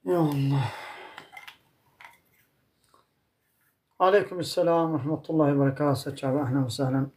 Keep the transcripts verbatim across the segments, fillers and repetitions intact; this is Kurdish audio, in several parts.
Ya Allah. Aleykum selam ve rahmetullahi ve berekatuhu. Seçabe, ehlen ve sehlen.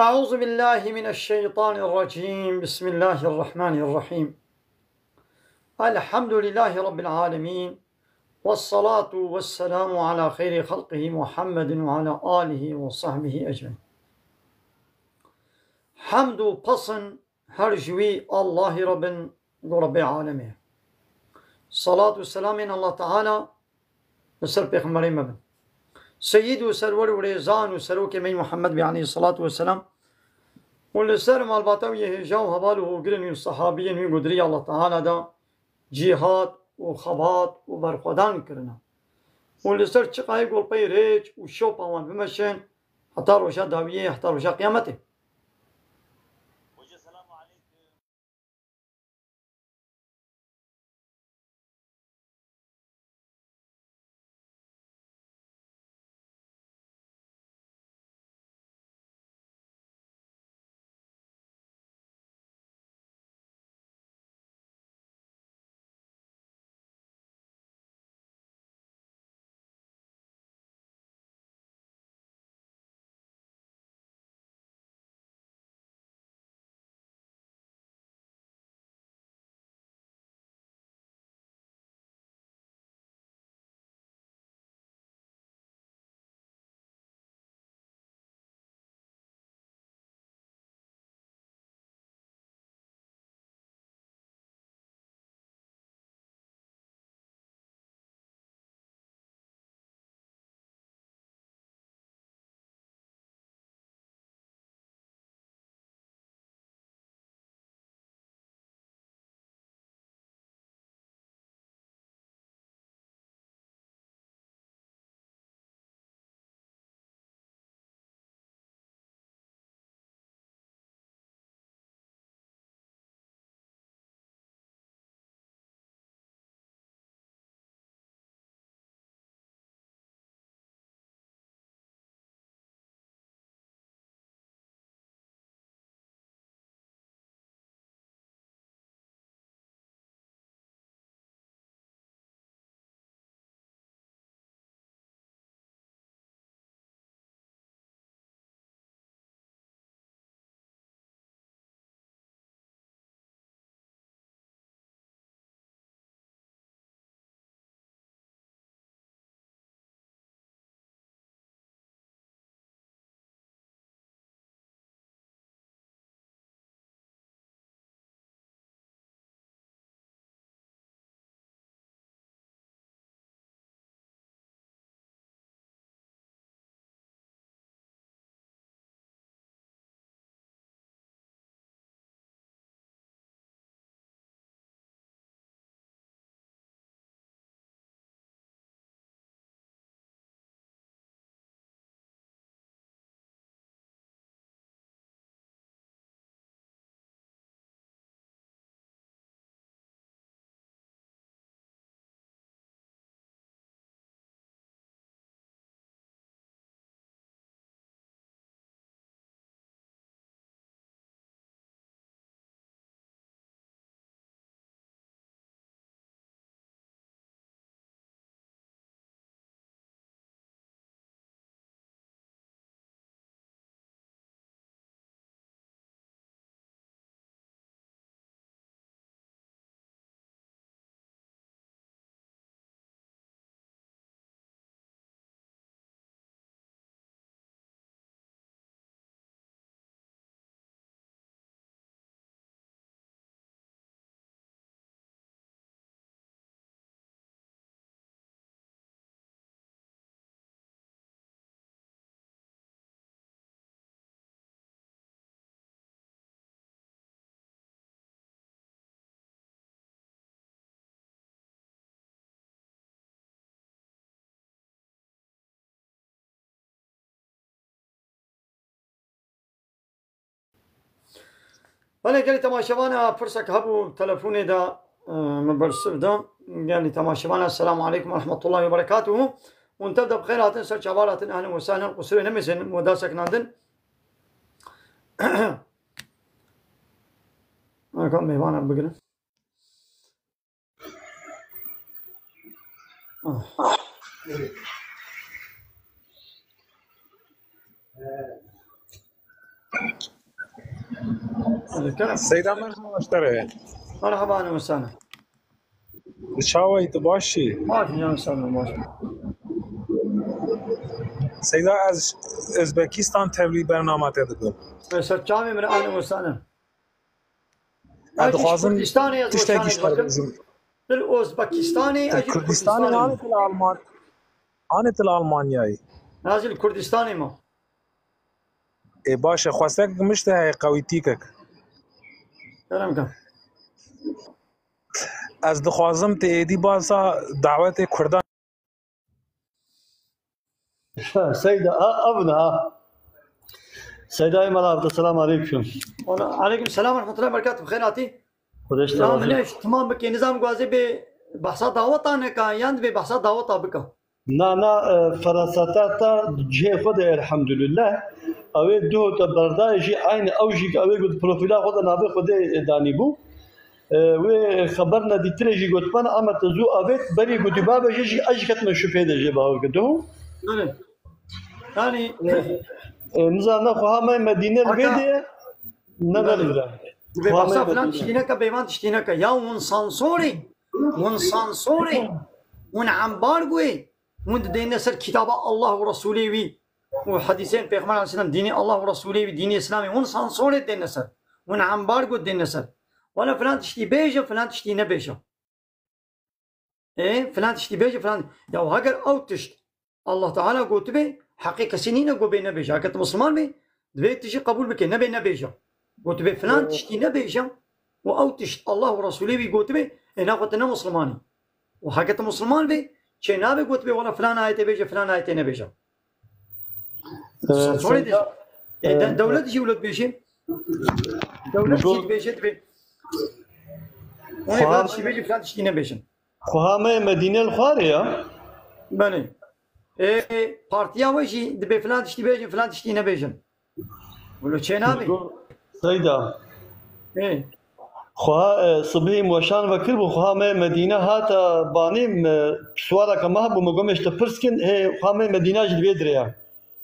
أعوذ بالله من الشيطان الرجيم. بسم الله الرحمن الرحيم. الحمد لله رب العالمين. والصلاة والسلام على خير خلقه محمد وعلى آله وصحبه أجمعين. Hemd û pesn her ji wî Allahî re bin, ku Rebbê alemê ye. Salat û selamên Allah Teala li ser Pêxemberê me bin. Seyîd û serwer û rêzan û serokê me yî Muhammed bî aleyhissalatu vesselam û li ser malbata wî yê hêja û heval û hogirên wî û sehabiyên wî ku di rêya Allah Teala de cîhad û xebat û berxwedan kirine. Û li ser çiqayê golpeyê rêç û şopa wan bimeşin heta roja dawiyê, heta roja qiyametê. Belê gelî temaşevana pirsek hebû telefonê de, e, min bersiv da. Gelî temaşevana, Selamu aleykum ve rahmetullahi ve berekatuhu. Hûn tev de bi xêr hatin, ser çavan hatin, ehlen ve sehlen, qusûrê nemêzin, we da sekinandin. Aka mêvana bigirin. Seyda, merhaba, ji te re. Merhaba, ehlen we sehlen. Çawa yî, tu baş î? Baş, ya, sağ ol, baş. Seyda, ez Özbekistan tevlî bernama te dikim. Ser çavê min, ehlen we sehlen. Ez dixwazim Kurdistanê, ez tiştekî weşanê ji te re dikim. Bêjim. Li Ozbekistanê, ez ji Kurdistanê Kurdistanê me. Anî tu li Alman-, anî tu li Almanyayê? Ez ji Kurdistanê me. Ê, baş e, xwestek min ji te heye, qewîtîkek. Kerem ke. Ez dixwazim tu êdî basa dawetê Kurdan. Seyda, a, ev ne, ha. Seydayê mala, Abdulselam, aleykum. Wala, aleykum selam ve rahmetullahi ve berekatuhu. Xêr hatî. Xwedeş te razî. Ya min eş tamam bike, nizam guazê bê behsa daweta neka, yan dibê behsa daweta bika. Na, na, e, feraseta te cihê xwe de, elhamdülillah. Ew ê duh te berdayê jî, aynı ew jî ki ew ê got profîla xwe de navê Xwedê danîbû. E, wê xeber nedîtirê jî gotibana, ama te zû avêt, berî gotî bavêje jî, ez jî ketime şubhê de jê bawer ke duh. Belê. Yani, e, e, nizam ne xweha me Medîne li vê de ye, ne ne li vê. Dibê behsa filan tiştî neke, bêvan tiştî neke. Ya hûn sansorê, hûn sansorê, hûn embargoyê, hûn didêne ser kitaba Allah û Resûlê wî û hedîsên Pêxember aleyhisselam, dînê Allah û Resûlê wî, dînê Îslamê, hûn sansorê dêne ser. Hûn embargo dêne ser. Wala filan tiştî bêje, filan tiştî nebêje. Ê, filan tiştî bêje, filan. Ya heger ew tişt Allah Teala gotibe, heqê kesî nîne go bê nebêje. Heger tu Musliman bê, divê tu jî qebûl bike, nebe nebêje. Gotibe filan tiştî nebêje û ew tişt Allah û Resûlê wî gotibe, ê naxwe tu ne Musliman î. Û heger tu Musliman bê, çê nabe gotibe, wala filan ayetê bêje, filan ayetê nebêje. Ee, Sorê Seyda, dibêje. E, de-, e, dewlet jî wilo dibêje. Dewlet jî dibêje, dibê. Onê filan tiştî bêje, filan tiştî nebêjin. Xweha me Medîne li xwarê ya? Belê. E, partiya we jî dibê filan tiştî bêjin, filan tiştî nebêjin. Wilo çê nabe. Seyda. E. Xweha, e, sibihî weşan vekiribû, xweha me Medîne hata banî, me, piswareke me hebû, me gomê ji te pirs kin, hê xweha me Medîne jî li vê dirê ye.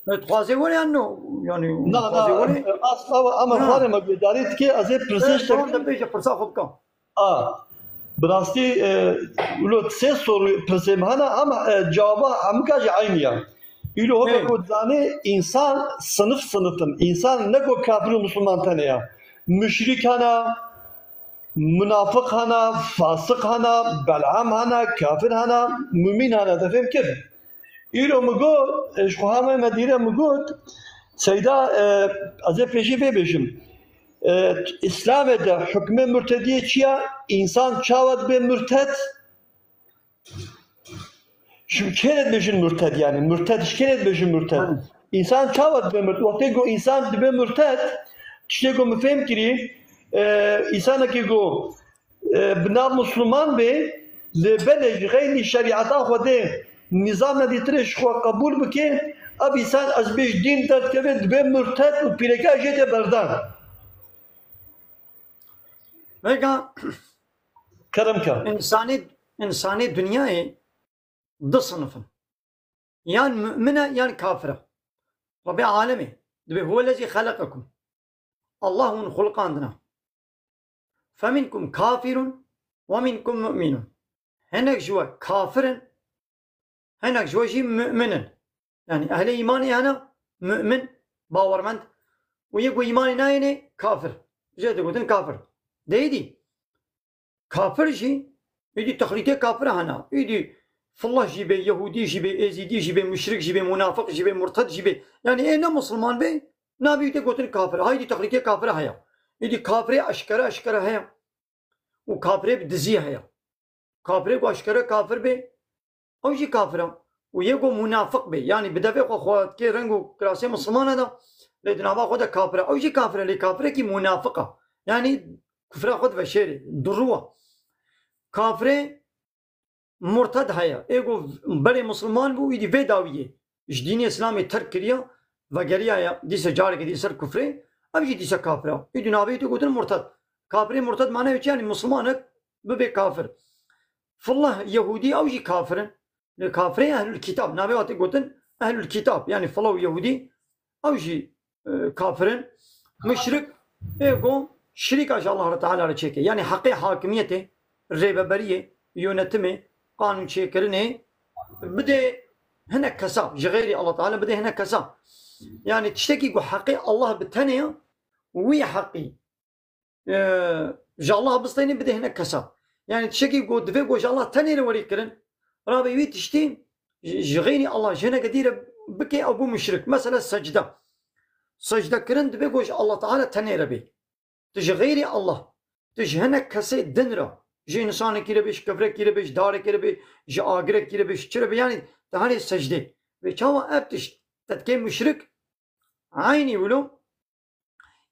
Me dixwazê were yan no? Yani, na, na, dixwazê were? Asla we, ama xwarê me guhdarî dike, ez ê pirsê ji te bikim. Tamam, de bêje, pirsa xwe bika. A, bi rastî, e, wilo sê sor pirsê me hene, ama, e, cewaba hemika jî eynî ye. Îro hoka ku dizanî, însan sinif sinif in. Însan ne ku kafir û misliman tenê ye. Muşrîk hene, munafiq hene, fasiq hene, bel'am hene, kafir hene, mumîn hene. Te fêm kir? Îro min got, e, ji xweha me Medîne min got, Seyda, e, ez ê pêşî vê bêjim. E, Îslamê de hukmê murtediyê çi ya? Însan çawa dibe murted? Ji kê re dibêjin murted yani? Murted, ji kê re dibêjin murted? Hı. Însan çawa dibe murted? Wextê ku însan dibe murted, tiştê ku min fêm kirî, e, însanekî ku, e, bi nav Musliman bê, lê belê ji xeynî şerîeta Xwedê nîzam nedîtirê ji xwe qebûl bike, ev însan ez bêj dîn derdikeve, dibe murted û pîreka jê tê berdan. Vêga Kerem ke. Însanê, însanê dinyayê du sinif in. Yan mu'min e, yan kafir e. Rebbê alemê dibê, "Huwellezî xeleqekum." Allah hûn xuliqandine. "Feminkum kafirun ve minkum mu'minun." Hinek ji we kafir in, hinek ji we jî mu'min in. Yani ehlê îmanê hene, mu'min, bawermend. Û yê ku îmanê nayêne, kafir. Jê digotin kafir. Dê êdî. Kafir jî, êdî texlîtê kafir hene. Êdî fillah jî bê, yehûdî jî bê, êzîdî jî bê, muşrik jî bê, munafiq jî bê, murted jî bê. Yani ê ne musulman bê, nabê êdî gotin kafir. Haydî texlîtê kafir heye. Êdî kafirê eşkere eşkere heye. Û kafirê bi dizî heye. Kafirê ku eşkere kafir bê, ew jî kafir e. Û yê ku munafiq bê, yanî bi devê xwe xwe dikê reng û kirasê misilmana de, lê di nava xwe de kafir e. Ew jî kafir e, lê kafirekî munafiq e. Yanî kufra xwe diveşêrê, durûwa. Kafirê murted heye. Ê ku berê Musulman bû, îdî vê dawiyê ji dînê Îslamê terk kiriye, vegeriyaye, dîse carekê dî ser kufrê, ev jî dîse kafir e. Îdî navê tê gotin murted. Kafirê murted mane wê çi? Yanî Musulmanek bibe kafir. Fillah Yehûdî, ew jî kafir in. Lê kafirê Ehlul Kitab, navê wan tê gotin Ehlul Kitab, yanî filaw Yehûdî, ew jî, e, kafir in. Muşrik, ê ku şirîka ji Allah Teala re çêke. Yanî heqê hakimiyetê, rêveberiyê, yönetimê, qanûnçêkirinê bidê hinek kesa, ji xeyrî Allah Teala bidê hinek kesa. Yanî tiştekî ku heqê Allah bi tenê ye, wî heqî e, ji Allah bistênî bidê hinek kesa. Yanî tiştekî ku divê ku ji Allah tenê re werî kirin, rabê wî tiştî ji, ji xeyrî Allah, ji hineke dî re bike, ew bû muşrik. Mesela secde. Secde kirin divê ku ji Allah Teala tenê re bê. Tu ji xeyrî Allah, tu ji hinek kesê din re, ji însanekî re bê, ji kevrekî re bê, ji darekî re bê, ji agirekî re bê, ji çi re bê, yanî tu herê secdê. Vê çawa ev tişt te dikê muşrik? Eynî wilo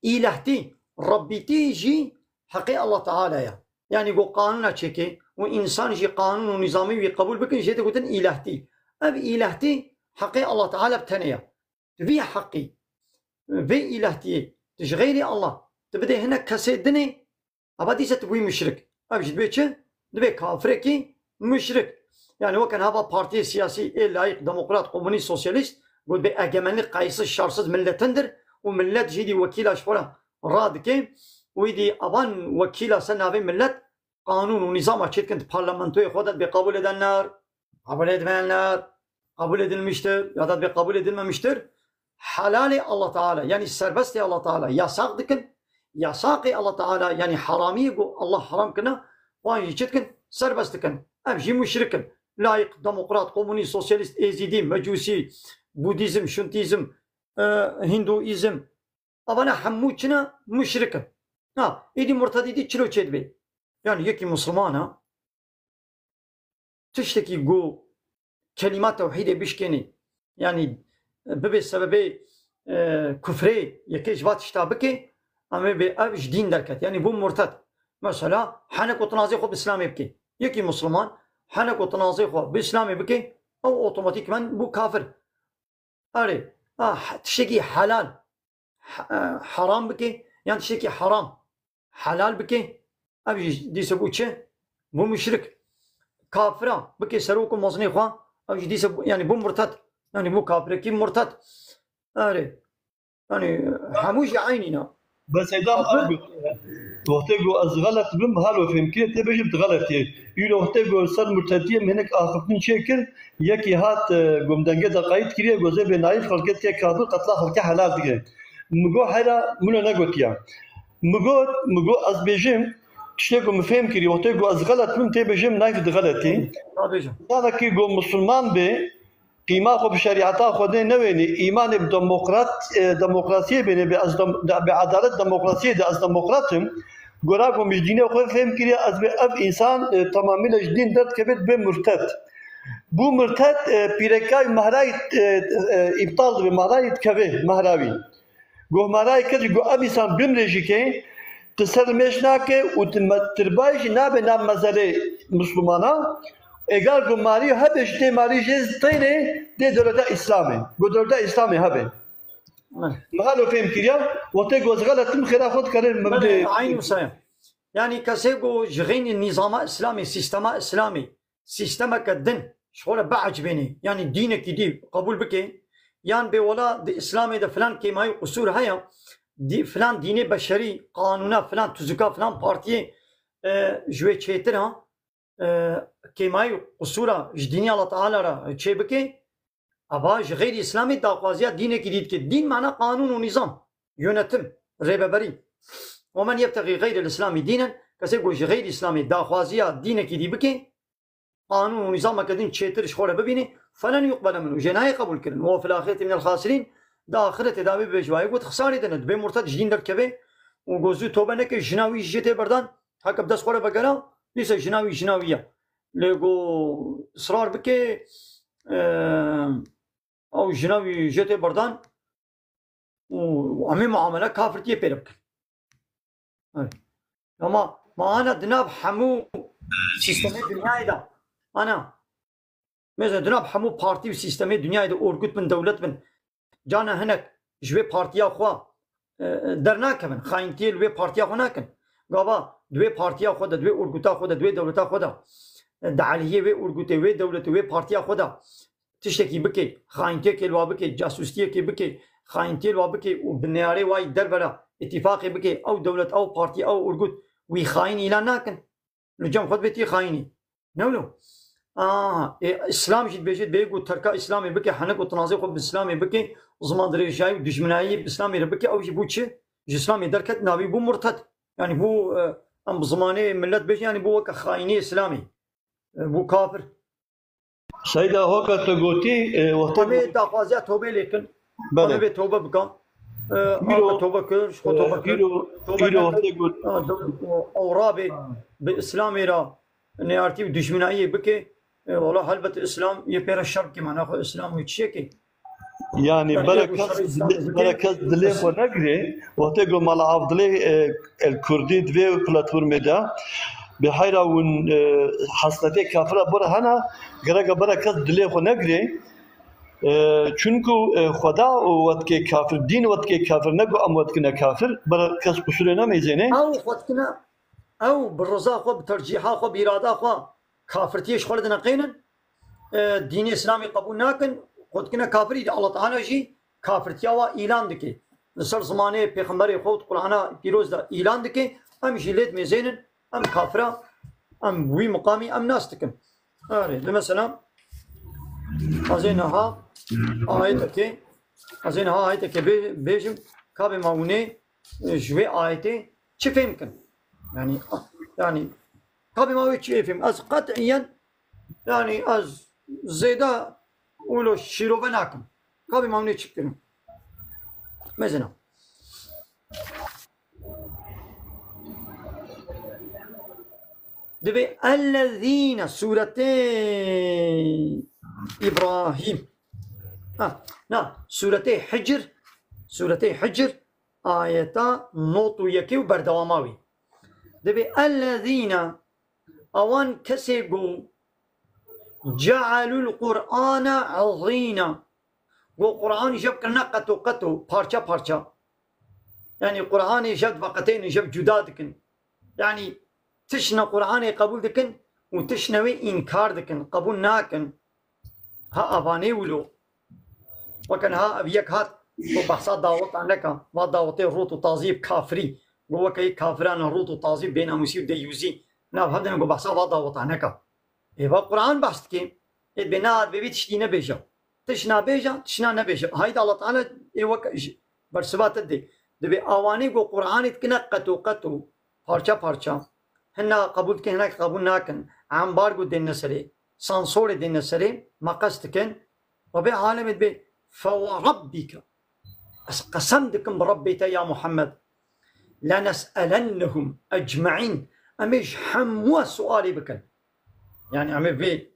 îlehtî, Rebbîtî jî heqê Allah Teala ye. Yanî ku qanûna çêkê û însan jî qanûn û nîzamî wî qebûl bikin, jê tê gotin îlehtî. Ev îlehtî heqê Allah Teala bi tenê ye. Tu vî heqî, vê îlehtiyê, tu ji xeyrî Allah, tu bidê hinek kesê dinê, ava dîse tu bûyî muşrik. Ev jî dibê çi? Dibê kafirekî muşrik. Yanî weke niha va partiyê siyasî ê layîq, demokrat, komunîst, sosyalîst, got bê egemenlik qayîsiz, şersiz milletindir û millet jî dî wekîla ji xwe re radike û îdî avan wekîla ser navê millet qanûn û nîzama çêdikin di parlamentoyê xwe de dibê qebûl edenler, qebûl edmeyenler, qebûl edilmiştir ya da dibê qebûl edilmemiştir. Helalê Allah Teala, yanî serbestê Allah Teala, yasak dikin. Yasaqê Allah Teala, yanî heramiyê ku Allah heram kirine, wan jî çi dikin? Serbest dikin. Ev jî muşrik in. Layîq, demokrat, komunîst, sosyalîst, êzîdî, mecûsî, budîzm, şuntîzm, e, hînduîzm. Evana hemû çi ne? Muşrik in. Ha, îdî murtedî dî çilo çêdibê? Yanî yekî Musulman e, tiştekî ku kelîma tewhîdê bişkênê, yanî bibe sebebê, e, kufrê, yekê ji va tişta bike, em ê bê ev ji dîn derket. Yanî bû murted. Mesela, hene ku tinazê xwe bi Îslamê bike. Yekî Musulman, hene ku tinazê xwe bi Îslamê bike, ew otomatîkmen bû kafir. Erê, a, he-, tiştekî helal, he-, e, heram bike, yan tiştekî heram helal bike, ev jî dîse bû çi? Bû muşrik. Kafira bike serok û mezinê xwe, ev jî dîse bû, yanî bû murted. Yanî bû kafirekî murted. Erê. Yanî hemû jî eynî ne. Bes hêdam ev got, wextê ku ez xelet bim, halo fêm kiriye, tê bêjim tu xelet î. Îro wextê ku ser murtediyê min hinek axiftin çêkir, yekî hat, e, ku min dengê de qeyd kiriye, ku zê bê nayîf xelkê tê kafir, qetla xelkê helal dike. Min got hera, min o negotiya. Min got, min got ez bêjim, tiştê ku min fêm kiriye, wextê ku ez xelet bim, tê bêjim nayîf dixeletî. Tabêjim. Misalekî ku musulman bê, qîma xwe bi şerîeta Xwedê newênî, îmanê bi demokrat, e, demokrasiyê bênê, bê ez dem-, de-, bi edalet demokrasiyê de ez demokrat im. Gora ku min ji dînê xwe fêm kiriye, ez bê ev însan, e, temamî le ji dîn derdikeve, dibê murted. Bû murted, e, pîrekay mehrayî, e, e, îptal dibe, mehrayî dikeve, mehra wî. Gohmarayê kir, got, ev însan bimrê jî ke, tu ser mêş nake û tu me-, tirbayê jî nabe nav mezelê Misilmana. Eger ku marî hebe ji tê marî jê têne, dê dewleta Îslamê. Got dewleta Îslamê hebe. Belê. Mixalo fêm kiriya, wextê ku ez xelet im, xêra xwe dikare min Belê, bidê. Eynî wisa ye. Yanî kesê ku ji xeynî nîzama Îslamê, sîstema Îslamê, sîstemeke din ji xwe re biecibênê, yanî dînekî dî qebûl bike, yan bê wela di Îslamê de filan kêmayî û qusûr heye, dî-, filan dînê beşerî, qanûna filan, tuzika filan partiyê, e, ji wê çêtir ha, e, kêmayî û qusûra ji dînê Allah Teala re çê bike, eva ji xeyrî Îslamê daxwaziya dînekî dî dike. Dîn mana qanûn û nîzam, yönetim, rêveberî. Ve men yebtexî xeyrel Îslamî dînen, kesê ku ji xeyrî Îslamê daxwaziya dînekî dî bike, qanûn û nîzameke din çêtir ji xwe re bibîne, felen yuqbele minhu, jê nayê qebûl kirin. Ve fil axireti minel xasirîn, di axiretê de wê bibe ji wayê got xisarê de ne, dibê murted ji dîn derkeve û got zû tobe neke, jina wî jê tê berdan, heke bi dest xwe re vegera, dîse jina wî jina wî ye. Lê got israr bike, e, ew jina wî jê tê berdan û em ê muamele kafirtiyê pê re bikin. Evet. Ama ma ana di nav hemû sîstemê dinyayê de. Ana. Mesela di nav hemû partî û sîstemê dinyayê de orgut bin, dewlet bin. Cana hinek ji wê partiya xwe, e, dernakevin. Xayintiyê li wê partiya xwe nakin. Gava di wê partiya xwe de, di wê orguta xwe de, di wê dewleta xwe de, e, dielihiyê wê orgutê, wê dewletê, wê partiya xwe de tiştekî bike, xayintiyekê li wa bike, casûstiyekê bike, xayintiyê li wa bike û bi neyarê wa yî derve re îtîfaqê bike, ew dewlet, ew partî, ew orgut wî xayîn îlan nakin. Li cem xwe dibêtî xayînî. Ne wilo? Aa, ê, Îslam jî dibêje, dibê ku terka Îslamê bike, henek û tinazê xwe bi Îslamê bike, ziman dirêjayî û dijminayî bi Îslamê re bike, ew jî bû çi? Ji Îslamê derket, navî bû murted. Yani bû, e, em bi zimanê millet bêjin, yani bû weke xayînê Îslamê. E, bû kafir. Seyda, hoka tu gotî, e, wextê Em ê daxwaziya tobê lê kin. Belê. Em ê vê tobe bikin. E, Îro, Em ê tobe kir, ji xwe e, tobe kir. îro, Tobe îro nekir. wextê got- Ha, do-, o, ew rabê bi Îslamê re neyartî û dijminayiyê bike. E, wala helbet Îslam yê pê re şer bike, mana xwe Îslam wê çiyekê. Yani Yani, bere ev kes şerî dilê, bere kes dilê xwe negirê. Wextê ku Mala Avdilê, e, El Kurdî di vê platformê de bi heyra hûn, e, hesletê kafira bira hene, gereke bere kes dilê xwe negirê. E, çunku, e, Xweda û we dike kafir, dîn we dike kafir, ne ku em we dikine kafir, bere kes qusûrê nemeyzêne. Ew xwe dikine, ew bi riza xwe, bi tercîha xwe, bi îrada xwe kafirtiyê ji xwe li dineqênin. E, dînê Îslamê qebûl nakin, xwe dikine kafir, îdî Allah Teala jî kafirtiya wa îlan dike. Li ser zimanê Pêxemberê xwe û di Qur'ana Pîroz de îlan dike, em jî lê dimêzênin, em kafira, em wî miqamî em nas dikin. Erê, di mesela, ez ê niha ayetekê, ez ê niha ayetekê bê-, bêjim, kabê ma hûnê, e, ji wê ayetê çi fêm kin? Yani, yani, kabê ma wê çi fêm? Ez qet'iyen Yani ez zêde wilo şîrove nakim. Kabê ma hûnê çi kirin? Mesela. Divê ellezîne sûretê Îbrahîm. Ha, na, sûretê Hicr, sûretê Hicr ayeta nod û yekê û berdewama wî. Divê ellezîne Ewan kesê ku cealul Qur'ana azîna. Ku Qur'an jev kirine qeto qeto, parça parça. Yani Qur'anê jev veqetênin, jev cuda dikin. Yani tiştine Qur'anê qebûl dikin û tiştine wê înkar dikin, qebûl nakin. Ha, evanê wilo. Weke niha ev yek hat, ku behsa daweta neka, va dawetê rût û tazî bi kafirî. Ku weke yê kafiran e rût û tazî, bênamûsî û deyûzî. Nav hevdin ku behsa va daweta neka. Ê va Qur'an behs dike. Ê dibê na, dibê vî tiştî nebêje. Tişt nabêje, tişt na nebêje. Haydi Allah Teala ê weke ji bersiva te dê. Dibê awanî ku Qur'anê dikine qeto qeto, parça parça. Hina qebûl dikin, hinek qebûl nakin. Embargo dêne serê. Sansorê dêne serê, meqes dikin, Rebê alemê dibê, "Fe we rabbike." Ez qesem dikim bi Rebbê te ya Muhammed. "Lenes'elennehum ecmaîn." Em ê ji hemû sualê bikin. Yani em ê vê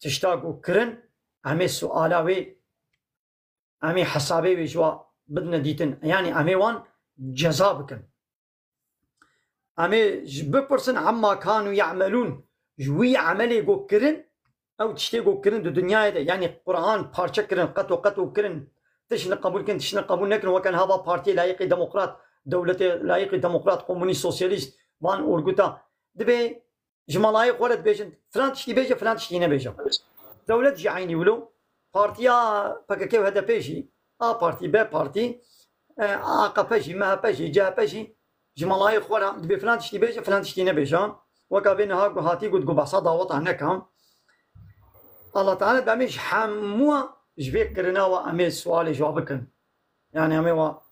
tişta ku kirin, em ê suala wê, em ê hesabê wê ji wa bidine dîtin. Yani em ê wan ceza bikin. Em ê ji bipirsin amma kanu ya'melûn. Ji wî emelê ku kirin, ew tiştê ku kirin di dinyayê de, yanî Qur'an parçe kirin, qeto qeto kirin, tiştine qebûl kirin, tiştine qebûl nekirin, weke niha va partiyê layîqî demokrat, dewletê layîqî demokrat, komunîst, sosyalîst, van orguta. Dibê ji malayê xwe re dibêjin, filan tiştî bêje, filan tiştî nebêje. Dewlet jî eynî wilo. Partiya P K K û H D P jî, A Partî, B Partî, e, A K P jî, M H P jî, C H P jî ji malayê xwe re dibê filan tiştî bêje, filan tiştî nebêje. Weka vê niha ku hatî got ku behsa daweta neka. Allah Teala dibê em ê ji hemû ji vê kirina we em ê sualê ji wa bikin. Yani em ê wa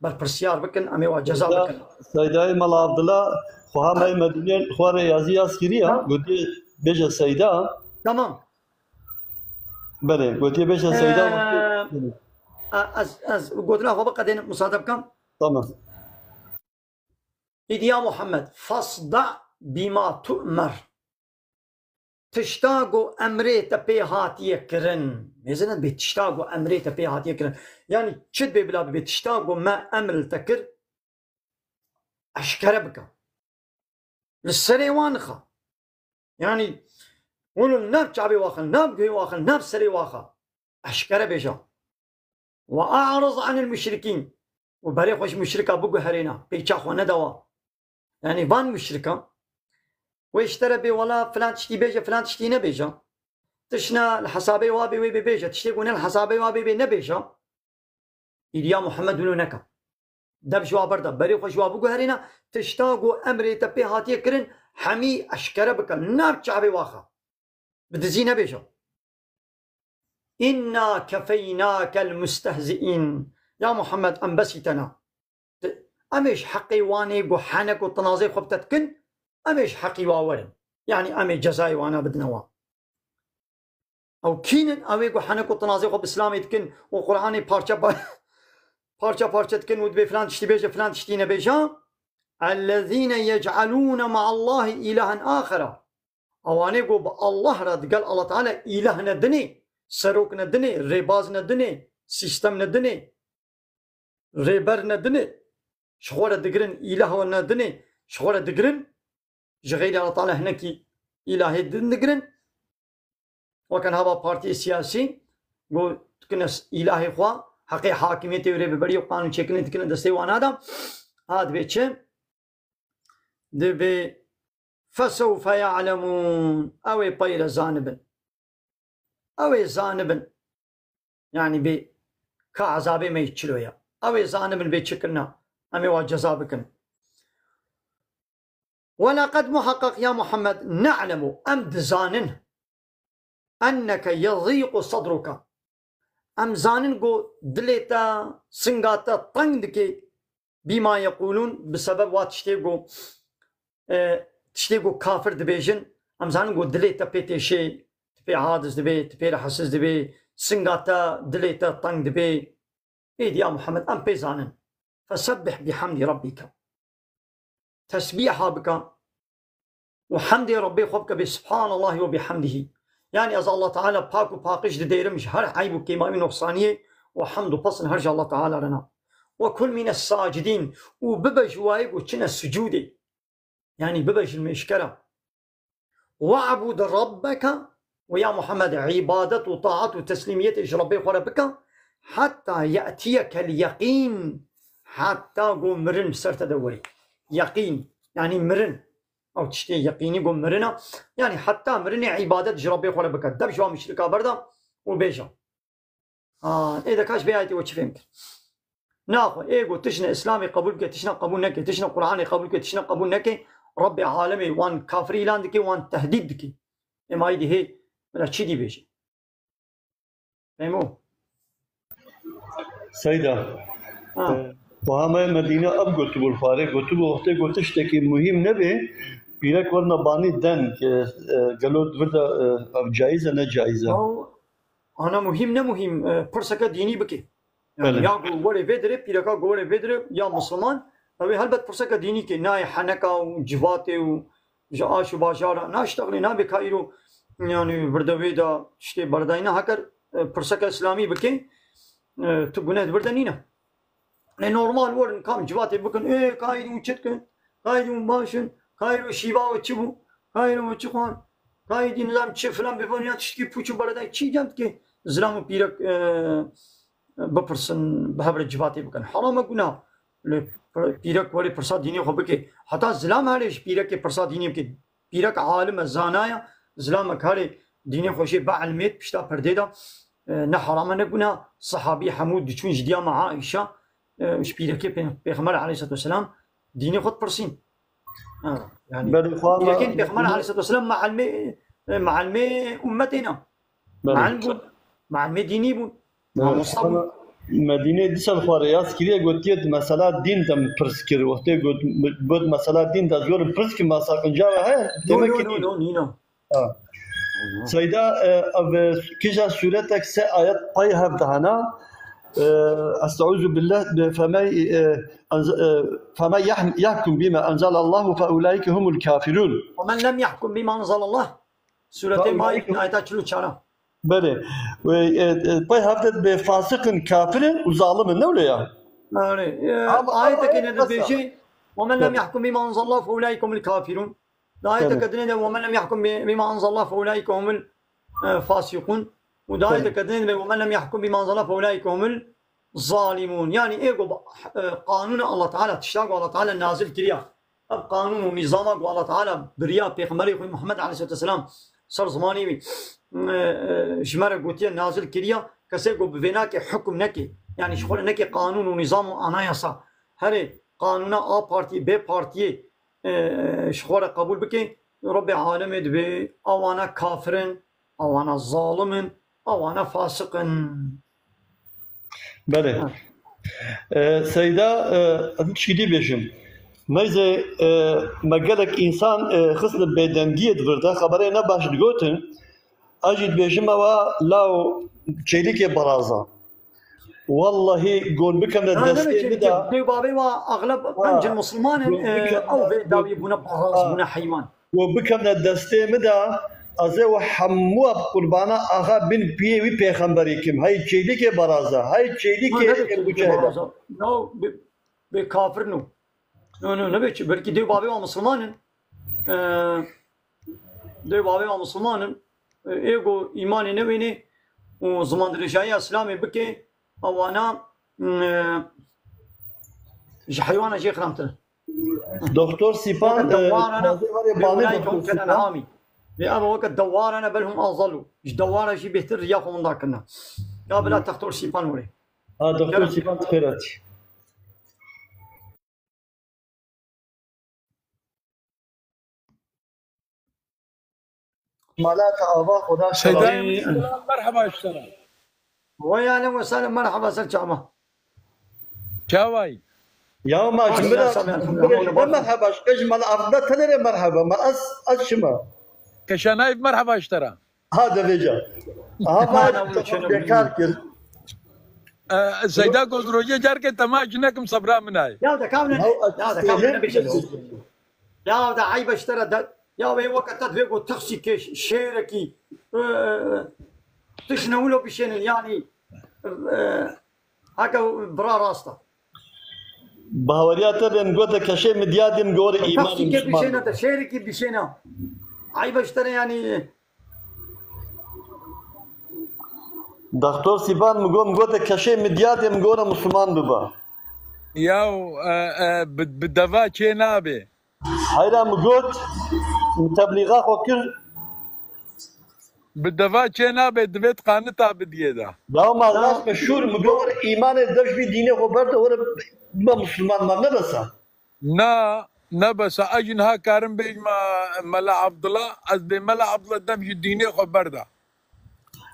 berpirsiyar bikin, em ê wa ceza Seyda, bikin. Seydayê Mela Abdullah, xweha me Medînê xwe re yazî yaz kiriye, Ha? gotiye bêje Seyda. Tamam. Belê, gotiye bêje Seyda. Ee, a- ez, ez gotina xwe biqedênim, musade bikim. Tamam. Îdî ya Muhammed, fasda bima tu'mer. Tişta ku emrê te pê hatiye kirin. Mêzin bê tişta ku emrê te pê hatiye kirin. Yani çi dibê bila bibê tişta ku me emr li te kir, eşkere bike. Li serê wan nixa. Yanî, hûn li nav çavê wa xin, nav guhê wa xin, nav serê wa xin. Eşkere bêje. Ve a'riz anil muşrikîn. Û berê xwe ji muşrika biguherêne. Pêça xwe nede wa. Yanî van muşrika. Wê ji te re bê wela filan tiştî bêje, filan tiştî nebêje. Tiştine li hesabê wa bê wê bê bêje. Tiştê ku ne li hesabê wa bê bê nebêje. Îdiya Muhammed wilo neke. Dev ji wa berda. Berê xwe ji wa biguherîne. Tişta ku emrê te pê hatiye kirin, hemî eşkere bike. Nav çavê waxa. Bi dizî nebêje. "Inna kefeynakel mustehzi'in." Ya Muhammed, em besî te ne. Em ê ji heqê wanê ku henek û tinazê xwe bi te dikin, em ê ji heqî wa werin. Yanî em ê cezayê wana bidine wan. Ew kî nin? Ew ê ku henek û tinazê xwe bi Îslamê dikin û Qur'anê parça pa-, parça parça dikin û dibê filan tiştî bêje, filan tiştî nebêje. "Ellezîne yec'alûne ma'allâhi îlahen âxera." Ewanê ku bi Allah re digel Allah Teala îlah nedinê, serok nedinê, rêbaz nedinê, sîstem nedinê, rêber nedinê, ji xwe re digirin, îlah nedinê, ji xwe re digirin, ji xeyrî Allah Teala hinekî îlahê din digirin. Weke niha va partiyê siyasî, ku dikine s-, îlahê xwe, heqê hakimiyetê û rêveberiyê û qanûnçêkirinê dikine destê wana de. Ha, dibê çi? Dibê "Fesewfe ya'lemûn." Ew ê pey re zanibin. Ew ê zanibin. Yanî bê ka ezabê me yê çilo ye. Ew ê zanibin bê çi kirina. Em ê wa ceza bikin. "Welaqad muheqeq ya Muhammed ne'lemu." Em dizanin. "Enneke yezîqu sedruke." Em zanin ku dilê te, singa te teng dike. "Bîma yeqûlûn", bi sebeb wa tiştê ku, e, tiştê ku kafir dibêjin, em zanin ku dilê te pê têşê, tu pê aciz dibê, tu pê rehetsiz dibê, singa te, dilê te teng dibê. Êdî ya Muhammed, em pê zanin. "Fesebbih bihamdî rabbîke." Tesbîha bike û hemdê Rabbê xwe bike, bê "Subhanallahi ve bihamdihi." Yanî ez Allah Teala pak û paqij didêrim ji her eyb û kêmayî û noqsaniyê û hemd û pesn her ji Allah Teala re ne. "Ve kun mine sacidîn." Û bibe ji wayê ku çine sucûdê. Yanî bibe ji mêşkera. "We'bud rabbeke", û ya Muhammed, îbadet û taat û teslîmiyetê ji Rabbê xwe re bike, "hetta ye'tiyekel yeqîn", heta ku mirin bi ser te de werî. Yeqîn, yanî mirin. Ew tiştê yeqînî ku mirin e. Yanî heta mirinê îbadet ji Rabbê xwe re bike. Dev ji wan muşrika berda û bêje. Ha, ê de ka ji vê ayetê we çi fêm kir? Naxwe, ê got, tiştine Îslamê qebûl bike, tiştine qebûl neke, tiştine Qur'anê qebûl bike, tiştine qebûl neke, Rabbê alemê wan kafir îlan dike, wan tehdîd dike. Ê ma êdî hê, bila çi dî bêje? Fehmo? Seyda, Ha. e, wiha me Medîne ev gotibû li xwarê, gotibû wextê ku tiştekî muhîm nebe, pîrek werna banî den, e, e, gelo vir de, e, ev caiz e, ne caiz e? Ew ana muhîm ne muhîm, e, pirseke dînî bike. Yani Belê. Ya ku werê vê dirê, pîreka ku werê vê dirê, ya misliman, ew ê helbet pirseke dînî ke nayê heneka û civatê û ji aş û bajara naştexlê nabe ka îro, yani vir de wê de tiştê beredayî ne heker, e, pirseke îslamî bike, e, tu guneh di vir de nîne. Lê normal werin kam civatê bikin, ê, ka êdî hûn çi dikin, ka êdî hûn baş in, ka îro şîva we çi bû, ka îro we çi xwar, ka êdî nizam çi filan bêvan ya tiştkî pûç û beredayî çi cem dike, zilam û pîrek, e, bipirsin, bi hev re civatê bikin. Heram e, guna. Lê pîrek werê pirsa dînê xwe bike. Heta zilam herê ji pîrekê pirsa dînê bike. Pîrek alim e, zana ye, zilamek herê dînê xwe jê bielmêt pişta perdê de, e, ne heram e, ne guna. Sehabî hemû diçûn ji diya me Aîşa, e, ji pîrekê pê-, Pêxember aleyhisselatu vesselam dînê xwe dipirsîn. Ha, yani, Berê xwe me pîrekên Pêxember aleyhisselatu vesselam meelmê, e, meelmê ummetê ne. Belê. Meelm bûn. Meelmê dînî bûn. Belê. Mamosta bûn. Ama Medînê dîsa li xwe re yaz kiriye, gotiye, di mesela dîn de min pirs kir. Wextê got, got mesela dîn de, ez werim pirs kim, ma saqinca we heye? No, Demek no, ki no, nîn. No, nîno. Ha. Seyda, e, ev, e, kîja sûretek se ayet pey hev de hene. E, Estaizu billah, be-, feme, e, enz-, e, feme yah-, yahkum bima enzelallahu fe ulaike humul kafirun. Ve men lem yahkum bima enzelallah. Sûretê Maîde, ayeta çil û çar. Belê. Wê, e, e, pey hevdet bê fasiqin, kafirin û zalimin, ne wile ya? Belê. E, Ama ayeteke ayet ne dibêje, ومن لم يحكم بما أنزل الله فأولئك هم الكافرون. Di ayeteke dinê de, "ومن لم يحكم ب-، بما أنزل الله فأولئك هم ال-، e, فاسقون." Û di ayeteke dinê de, "ومن لم يحكم بما أنزل الله فأولئك هم الظالمون." Yani ê ku, e, qanûna Allah Teala, tişta ku Allah Teala nazil kiriya, ev qanûn û nîzama ku Allah Teala biriya Pêxemberê xwe Muhammed aleyhissalatu vesselam ser zimanê wî, e, e, ji me re gotiye nazil kiriya, kesê ku bi vê nake hukm neke, yani ji xwe re neke qanûn û nîzam û anayasa, herê qanûna A partiyê, B partiyê, e, ji xwe re qebûl bike, Rabbê Alemê dibê, ewana kafir in, ewana zalim in, ewana fasiq in. Belê. Ha. E, Seyda, e, ez tişkî dî bêjim. Meyzê, e, me gelek însan, e, xistine bêdengiyê di vir de, xeberê ne baş digotin. Ez jî dibêjim ewa law çêlîkê beraza. Wallahî gon bikevne destê min de. Dê û bavê wa axleb qencin Musliman in, e, ew vê dawî bûne baraz, bûne heywan. Gon bikevne destê min de, ez ê we hemû bi qurbana axa bin piyê wî pêxemberî kim. Hey çêlîkê beraza, hey çêlîkê ê bûçehê de. No, bê, bê kafir no. No, no, nebe çi, belkî dê û bavê wa Musliman in. E, dê û bavê wa Musliman in. E, ê ku îmanê newênê û zimandirêjahiya Îslamê bike, ewana, e, ji heywana jê xiramtir. Doktor Sîpan, e, dewara ne, taze warê bê banê ulai Doktor Sîpan. Lê ev weke dewara ne, bel hum azalû. Ji dewara jî bêhtir riya xwe winda kirine. Ya bila Doktor Sîpan were. Ha, Doktor Sîpan, tu xêr hatî. Mala te ava Xuda Seyda şeref. Merhaba ji te re. Vay ahlen ve sahlen, merhaba ser çava. Çawayî? Ya ma ji min re, ji min re ne merhaba, ji qey ji mala avda tenê re merhaba. Ma ez, ez çima? Keşanayî merhaba ji te re. Ha, devêca. Aha, vay, bêkar kir. E, Seyda Gozrojê carkê tema ji nekim sebra min ay. Ya de kavne, ya de kavne ne bişe. Ya de aybe ji te re de, ya wê weke te divê ku texsîkê, şêrekî, e, tişt ne wilo bişênin, yani, e, heke bira rast e. Baweriya te bên gote keşê midyadê min gore îman Texsîkê bişêne, te şêrekî bişêne. Aybe ji te re, yani, Doktor Sîban, min got, min gote keşê midyadê min gore Musliman biba. Yaw, e, e, bi, bi deva çê nabe. Heyra min got, min teblîxa xwe kir. Bi deva çê nabe, divê qanita bidiyê de. Yaw ma rast me şûr, min got, were îmanê dev ji vî dînê xwe berde, were bibe Musliman, ma ne besa. Na, ne besa. Ez jî niha karim bêjim, Mela Abdullah, ez bê Mela Abdullah dem ji dînê xwe berda.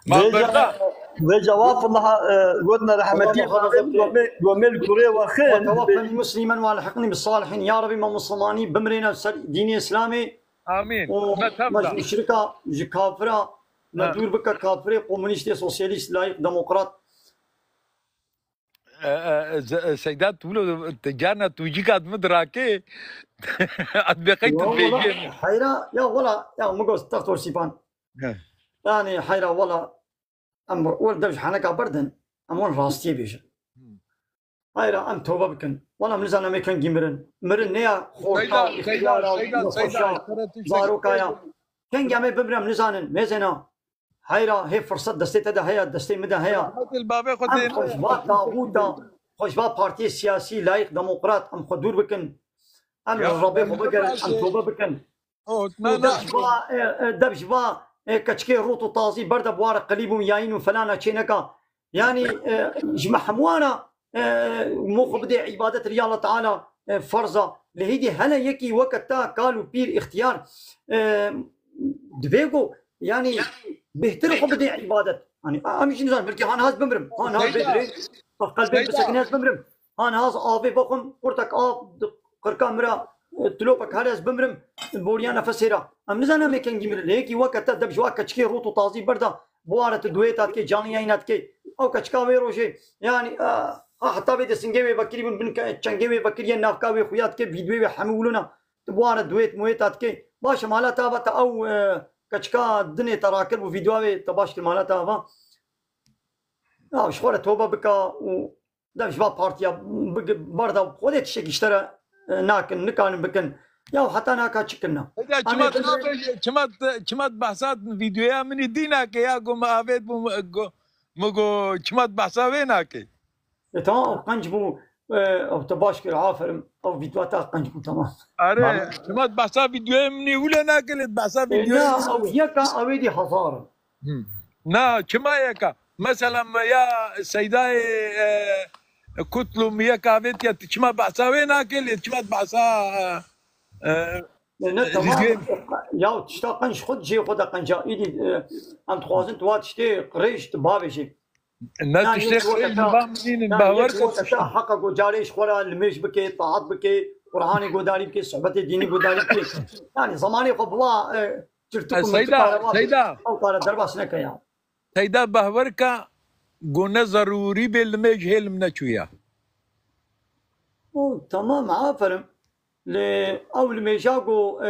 Ma berda. Vê cewab Allah, e, gotin rehmetî, gomê, gomê li kurê we xin. وتوفني مسلما وألحقني بالصالحين. Ya Rebî, me Muslimanî bimirêne ser dînê Îslamê. Amîn. Me tevda. Ji muşrika, ji kafira, me dûr bike, kafirê, komunîstê, sosyalîst, layîk, demokrat. E, e, e, Seyda, tu wilo, te carna tu cîka di min dirakê. Ad bê qey tu dibêjê. Heyra, ya wela, ya min got, Doktor Sîpan. He. Yani heyra wela, em wel dev ji heneka berdin, em wan rastiyê bêjin. Hmm. Heyra, em tobe bikin. Wela em nizanin em ê kengî mirin. Mirin ne ya xorta, Seyda, ixtiyara, Seyda, nexweşa, Seyda, zarokaya. Kengî em ê bimirin em nizanin. Mêzêna. Heyra, hê firsat destê te de heye, destê min de heye. Rehmetê li bavê xwe tê. Em xwe ji va taxûta, xwe ji va partiyê siyasî, layîq, demokrat, em xwe dûr bikin. Em li Rebê xwe bigerin, em tobe bikin. Û dev ji va, e, e, dev ji va, e, keçikê rût û tazî berde bi ware qilîb û yayîn û felana çê neka. Yani, e, ji me hemû wana, e, mo xwe bidê îbadet riya Allah Teala, e, ferz a. Lê hêdî hene yekî weke te kal û pîr, îxtiyar, e, divê ku, yani, bêhtir xwe bidê îbadet. Yani, em jî nizanin, belkî ha niha ez bimirim, ha niha ez bê dilê, qelbê bisekine ez bimirim. Ha niha ez avê vexwim, qurtek av di qirka min re, e, tilopek here ez bimirim, boriya nefesê re. Em nizanin em ê kengî mirin. Lê yekî weke te dev ji wa keçikê rût û tazî berda, bi ware tu dueta dikê, canlı yayîna dikê. Ew keçika wê rojê, yani, e, ha heta vê de singê wê vekirî bûn, bin ke-, çengê wê vekirî ye, navka wê xuya dike, vîdyoyê wê hemû wilo ne. Tu bi ware duet mueta dikê. Baş e, mala te ava te ew, e, keçika dinê te rakir bû, vîdyoya wê te baş kir, mala te ava. Ya, ji xwe re tobe bike û dev ji va partiya bige-, berda, Xwedê tiştekî ji te re e, nakin, nikarin bikin. Ya heta naka çi kirina? Heda, çima tu nabêjî, çima tu, çima tu behsa vîdeoya min î dî nake ya, go min avêt bû, go, min go, çima tu behsa wê nake? E, tamam, ew qenc bû, e, ew te baş kir, aferin, ew vîdeoya te qenc bû, tamam. Are, çima tu behsa vîdeoya min î wile nake, lê tu behsa vîdeoya min î wile. Na, ew yeka, ew êdî hezar in. Hmm. Na, çima yeka? Mesela me ya Seydayê, e, Kutlu mi yek avêtiye, tu çima behsa wê nake, lê çima tu behsa, e, e, Ne, ne, tamam. Vîdeoyê Ya tişta qenc xwe cihê xwe de qenca. Îdî, e, em dixwazin tu wa tiştê qirêj tu bavêjî. Ne, tiştê qirêj min ba min nînin, behwer ke tişta. Heqa go carê ji xwe re limêj bike, taat bike, Qur'anê godarî bike, sohbetê dînî godarî bike. Yani zamanê xwe bila, e, çirtik û mirtik kare bavê. Seyda, Seyda. Ew kare derbas neke ya. Teyda behwerka go ne zerûrî bê limêj hê li min neçûya. O, tamam, aferin. Lê ew limêja go, e,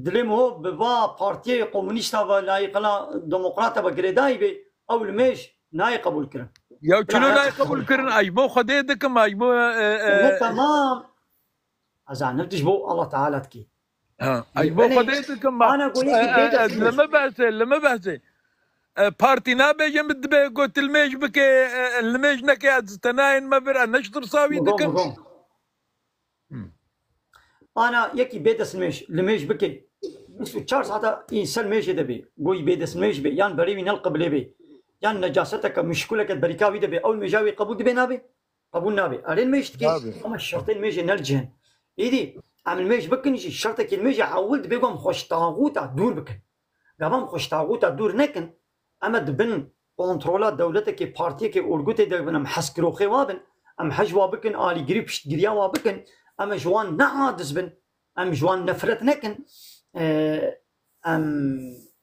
dilê min ho bi va partiyê komunîsta ve layîqina demokrata ve girêdayî bê, ew limêj nayê qebûl kirin. Ya çilo nayê qebûl kirin? Ay bo Xwedê dikim, ay bo, e, e, Ne, tamam. Ez anir tij bo Allah Teala dikî. Ha, ay bo Xwedê dikim, ma. Ana go yekî bê dest li min behsê, li min behsê. E, partî nabêjim, dibe go tu limêj bike, e, limêj neke, ez te nayên me vir, ez ne ji tirsa wî dikim. Ana yekî bê dest limêj, limêj bike. Bîst û çar saeta î ser mêjê de bê. Go yî bê dest limêj bê, yan berê wî ne li qiblê bê, yan necaseteke muşkuleke berîka wî de bê. Ew limêja wî qebûl dibe nabe? Qebûl nabe. Erê limêj dike, ama şertên limêjê ne li cih in. Êdî, em limêj bikin jî, şertekî limêjê ewil dibe ku em xwe ji taxûta dûr bikin. Gava em xwe ji taxûta dûr nekin, em ê di bin kontrola dewletekê, partiyekê, orgutê de bin, em hezkiroxê wa bin, em hej wa bikin, alîgirî piştgiriya wa bikin, em ê ji wan neaciz bin, em ji wan nefret nekin. E, em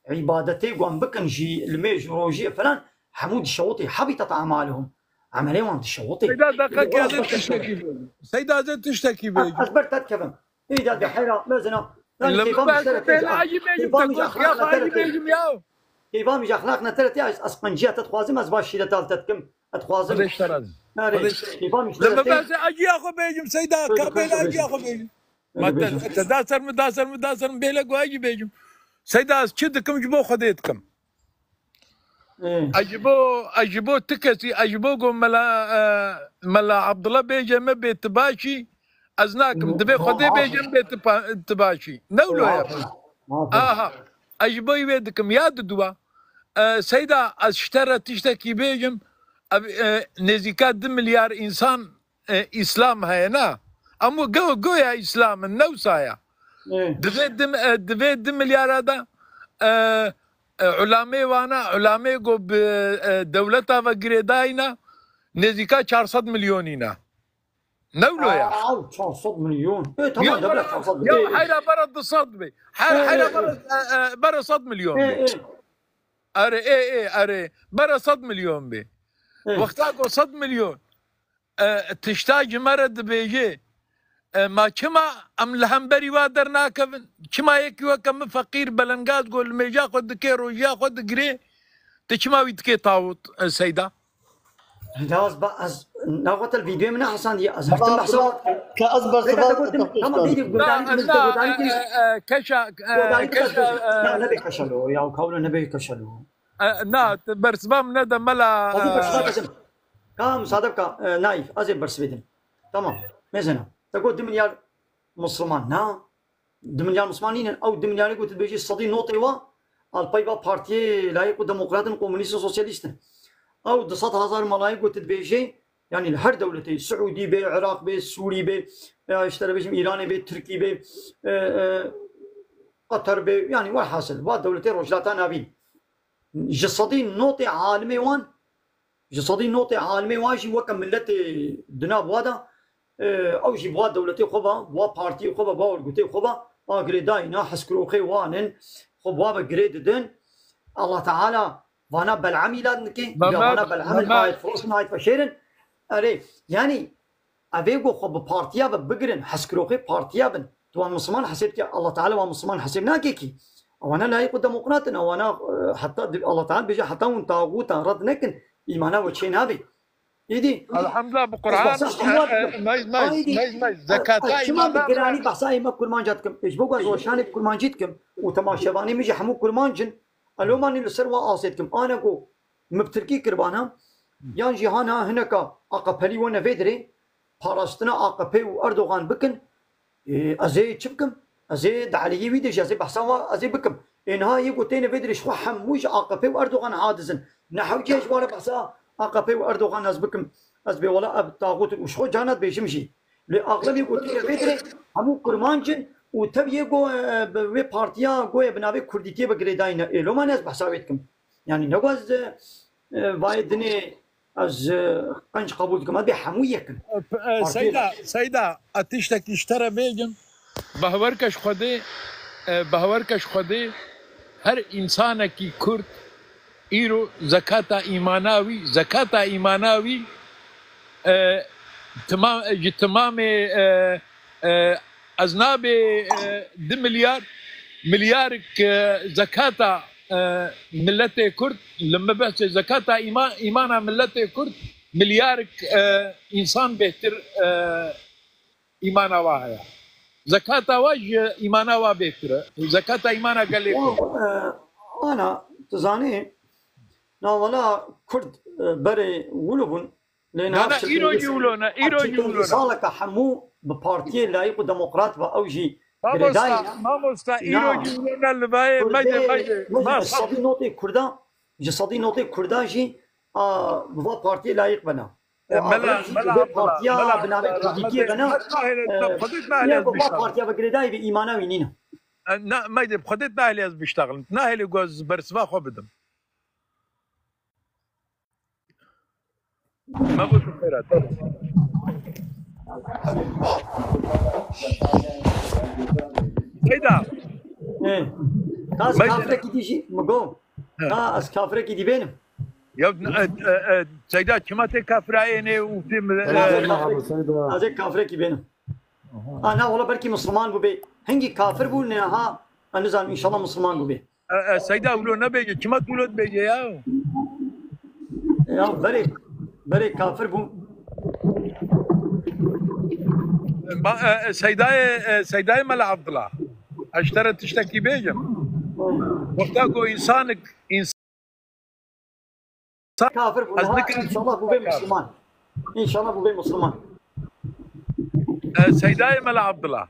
îbadetê wan bikin jî, limêj, rojî falan, hemû dişewitê, habitat a'maluhum. Emelê wan dişewitê. Seyda, deqekê ez ê tiştekî bêjim. Seyda, ez ê tiştekî bêjim. Ez ber te dikevim. Îda de heyra mezina. Li min behsê, bêle, ez jî bêjim, te ya, ez jî bêjim ya. Keyfa min ji exlaq ne tere tê, ez, ez qenciya te dixwazim, ez baş şîreta li te dikim. Ez dixwazim. Xwedê ji te razî. Nare. Xwedê ji te. Keyfa min ji te re tê. Li min behsê, ez jî ya xwe bêjim, Seyda, ka bêle, ez jî ya xwe bêjim. Ma te, te da ser min, da ser min, da ser min, bêle ku ez jî bêjim. Seyda, ez çi dikim, ji bo Xwedê dikim. Ê. Ez ji bo, ez ji bo ti kesî, ez ji bo ku Mela, e, Mela Abdullah bêje me bê tu başî, ez nakim. Divê Xwedê bêje me bê tu pa-, tu başî. Ne wilo ye? Aha. Ez ji bo wê dikim. Ya diduwa. E, Seyda, ez ji te re tiştekî bêjim. Ev, e, nêzîka du milyar însan e, Îslam heye, na? Em go-, goya Îslam in, ne wisa ye. Ê. Divê di, e, divê du milyara de, e, e, ulamê wana, ulamê ku bi, e, dewleta ve girêdayî ne, nêzîka çar sed milyonî ne. Ne wilo ye? Aa, çar sed milyon. Ê, tamam, ya dewlet bera, çar sed ya bê. Heyra bera du sed bê. Her, ê, heyra ê, bera, ê, e, e, bera sed milyon bê. Ê, ê. Erê, ê, ê, erê. Bera sed milyon bê. Ê. Wexta ku sed milyon e, tişta ji me re dibêje, e, ma çima em li hemberî wa dernakevin? Çima yekî weke min feqîr belengaz ku limêja xwe dike, rojiya xwe digire, tu çima wî dikê tawut, e, Seyda? Laz ba ez naxwe te vîdeoyê min nehesandiye, ez hertim behsa. Ke ez bersiva. Tamam, dêdî, godarî, na, godarî, e, e, e, keşa, e, godarî, keşa, e, na, nebe keşelo, ya kawlo nebe keşelo. E, na, tu bersiva min nede mela, e, Ka musade bika, e, Naîf, ez ê bersivê dim. Tamam. Mesela, te got du milyar Musliman. Na. Du milyar Musliman nînin. Ew du milyarê ku tu dibêjî sedî notê wa, alpayva partiyê layîq û demokrat in, komunîst û sosyalîst in. Ew du sed hezar malayê ku tu dibêjî, yani li her dewletê, Siûdî bê, Iraq bê, Sûrî bê, ya işte bêjim Îranê bê, Tirkî bê, e, e, Qatar bê, yani welhasil, va dewletê Rojhilata Navîn. Ji sedî notê alimê wan, ji sedî notê alimê wan jî weke miletê di nav wa de, e, ew jî bi wa dewletê xwe ve, bi wa partiyê xwe ve, bi wa örgütê xwe ve, a girêdayî ne, hezkiroxê wan in, xwe bi wa ve girê didin. Allah Teala vana Belamî lan dike, ya vana Belamî nihayet firoş, nihayet feşêr in. Erê, yanî, Evê ku xwe bi partiya ve bigirin, hezkiroxê partiya bin. Tu wan Misliman hesêb dike, Allah Teala wan Misliman hesêb nake kî. Ewana layîq û demokrat in, ewana, e, heta di-, Allah Teala dibêje, heta hûn taxûtan red nekin, îmana we çê nabe. Îdî. Elhamdulillah, bi Quran. Meyz, meyz, meyz, meyz. Zekata îmana. Çima bi giranî behsa me kurmanca dikim? Ji bo ku ez weşanê kurmancî dikim û temaşevanê min jî hemû kurmanc in. Elomanî li ser wan asê dikim. Ane ku min bi tirkî kiribana, yan jî hana hineka AKP'lî wene vê dirê, parastina AKP û Erdogan bikin, ê, ez ê çi bikim? Ez ê di aliyê wî de jî ez ê behsa wan ez ê bikim. Ê niha yê ku têne vê dirê ji xwe hemû ji AKP û Erdogan hadizin. Ne hewce ji wan re behsa AKP û Erdogan ez bikim. Ez bê wela ev taxût in û ji xwe cana dibêjim jî. Lê axlem yê ku têne vê dirê hemû kurmanc in û tev yê ku, e, bi wê partiya ku ye bi navê Kurdîtiyê ve girêdayî ne. Ê loma ne ez behsa wê dikim. Yani ne ku ez, e, vayê dinê ez, e, qenc qebûl dikim. Ez bê hemû yek in. E, p-, e, Partiye Seyda, Seyda, ez tiştekî ji te re bêjim. Bawer ke ji Xwedê, e, bawer ke ji Xwedê her însanekî Kurd îro zekata îmana wî, zekata îmana wî, e, tima-, ji timamê, e, e, ez nabê, e, du milyar, milyarek, e, zekata, e, miletê Kurd, li me behsê zekata îma-, îmana miletê Kurd, milyarek, e, însan bêhtir, e, îmana wa heye. Zekata wa ji îmana wa bêhtir e. Zekata îmana gelê Kurd. Ya, e, ana, tu zanî, na wela Kurd, e, berê wilo bûn, lê niha Na, na, îro jî wilo ne, îro jî wilo ne. Saleka hemû bi partiyê layîq û demokrat ve ew jî girêdayî ne. Mamosta, mamosta, îro jî wilo ne li vayê, mede, mede. Ji sedî notê Kurda, ji sedî notê Kurda jî, a, bi va partiyê layîq bena. E, mela, mela Abdullah, partiya mela bi navê Abdullah, Kurdîtiyê bena, e, Xwedê nahêle ez biştexilin. Partiya ve girêdayî ve îmana wî nîne. E, na, mede, Xwedê nahêle ez biştexilin. Nahêle ku ez bersiva xwe bidim. Me bo tu xêra te. Seyda. Ê, ka ez kafirekî dî jî min got. He. Ka ez kafirekî dî bênim. Ya, e, e, e, Seyda, çima tê kafirayê nê û tê mi-, Seyda, e, merhaba, Seyda. Ez ê kafirekî bênim. Aha. Ana, wala belkî Misliman bûbê. Hingî kafir bû, niha, ez nizanim, înşallah Misliman bûbê. E, e, Seyda, wilo nebêje. Çima tu wilo dibêje ya? Ya, berê, berê kafir bû. Ma, e, e, Seydayê, e, Seydayê Mela Abdullah. Ez ji te re tiştekî bêjim. Wexta ku însanik, însan Kafir bû. Ez niha, nikim. Înşallah bûbê Misliman. Înşallah bûbê Misliman. E, Seydayê Mela Abdullah.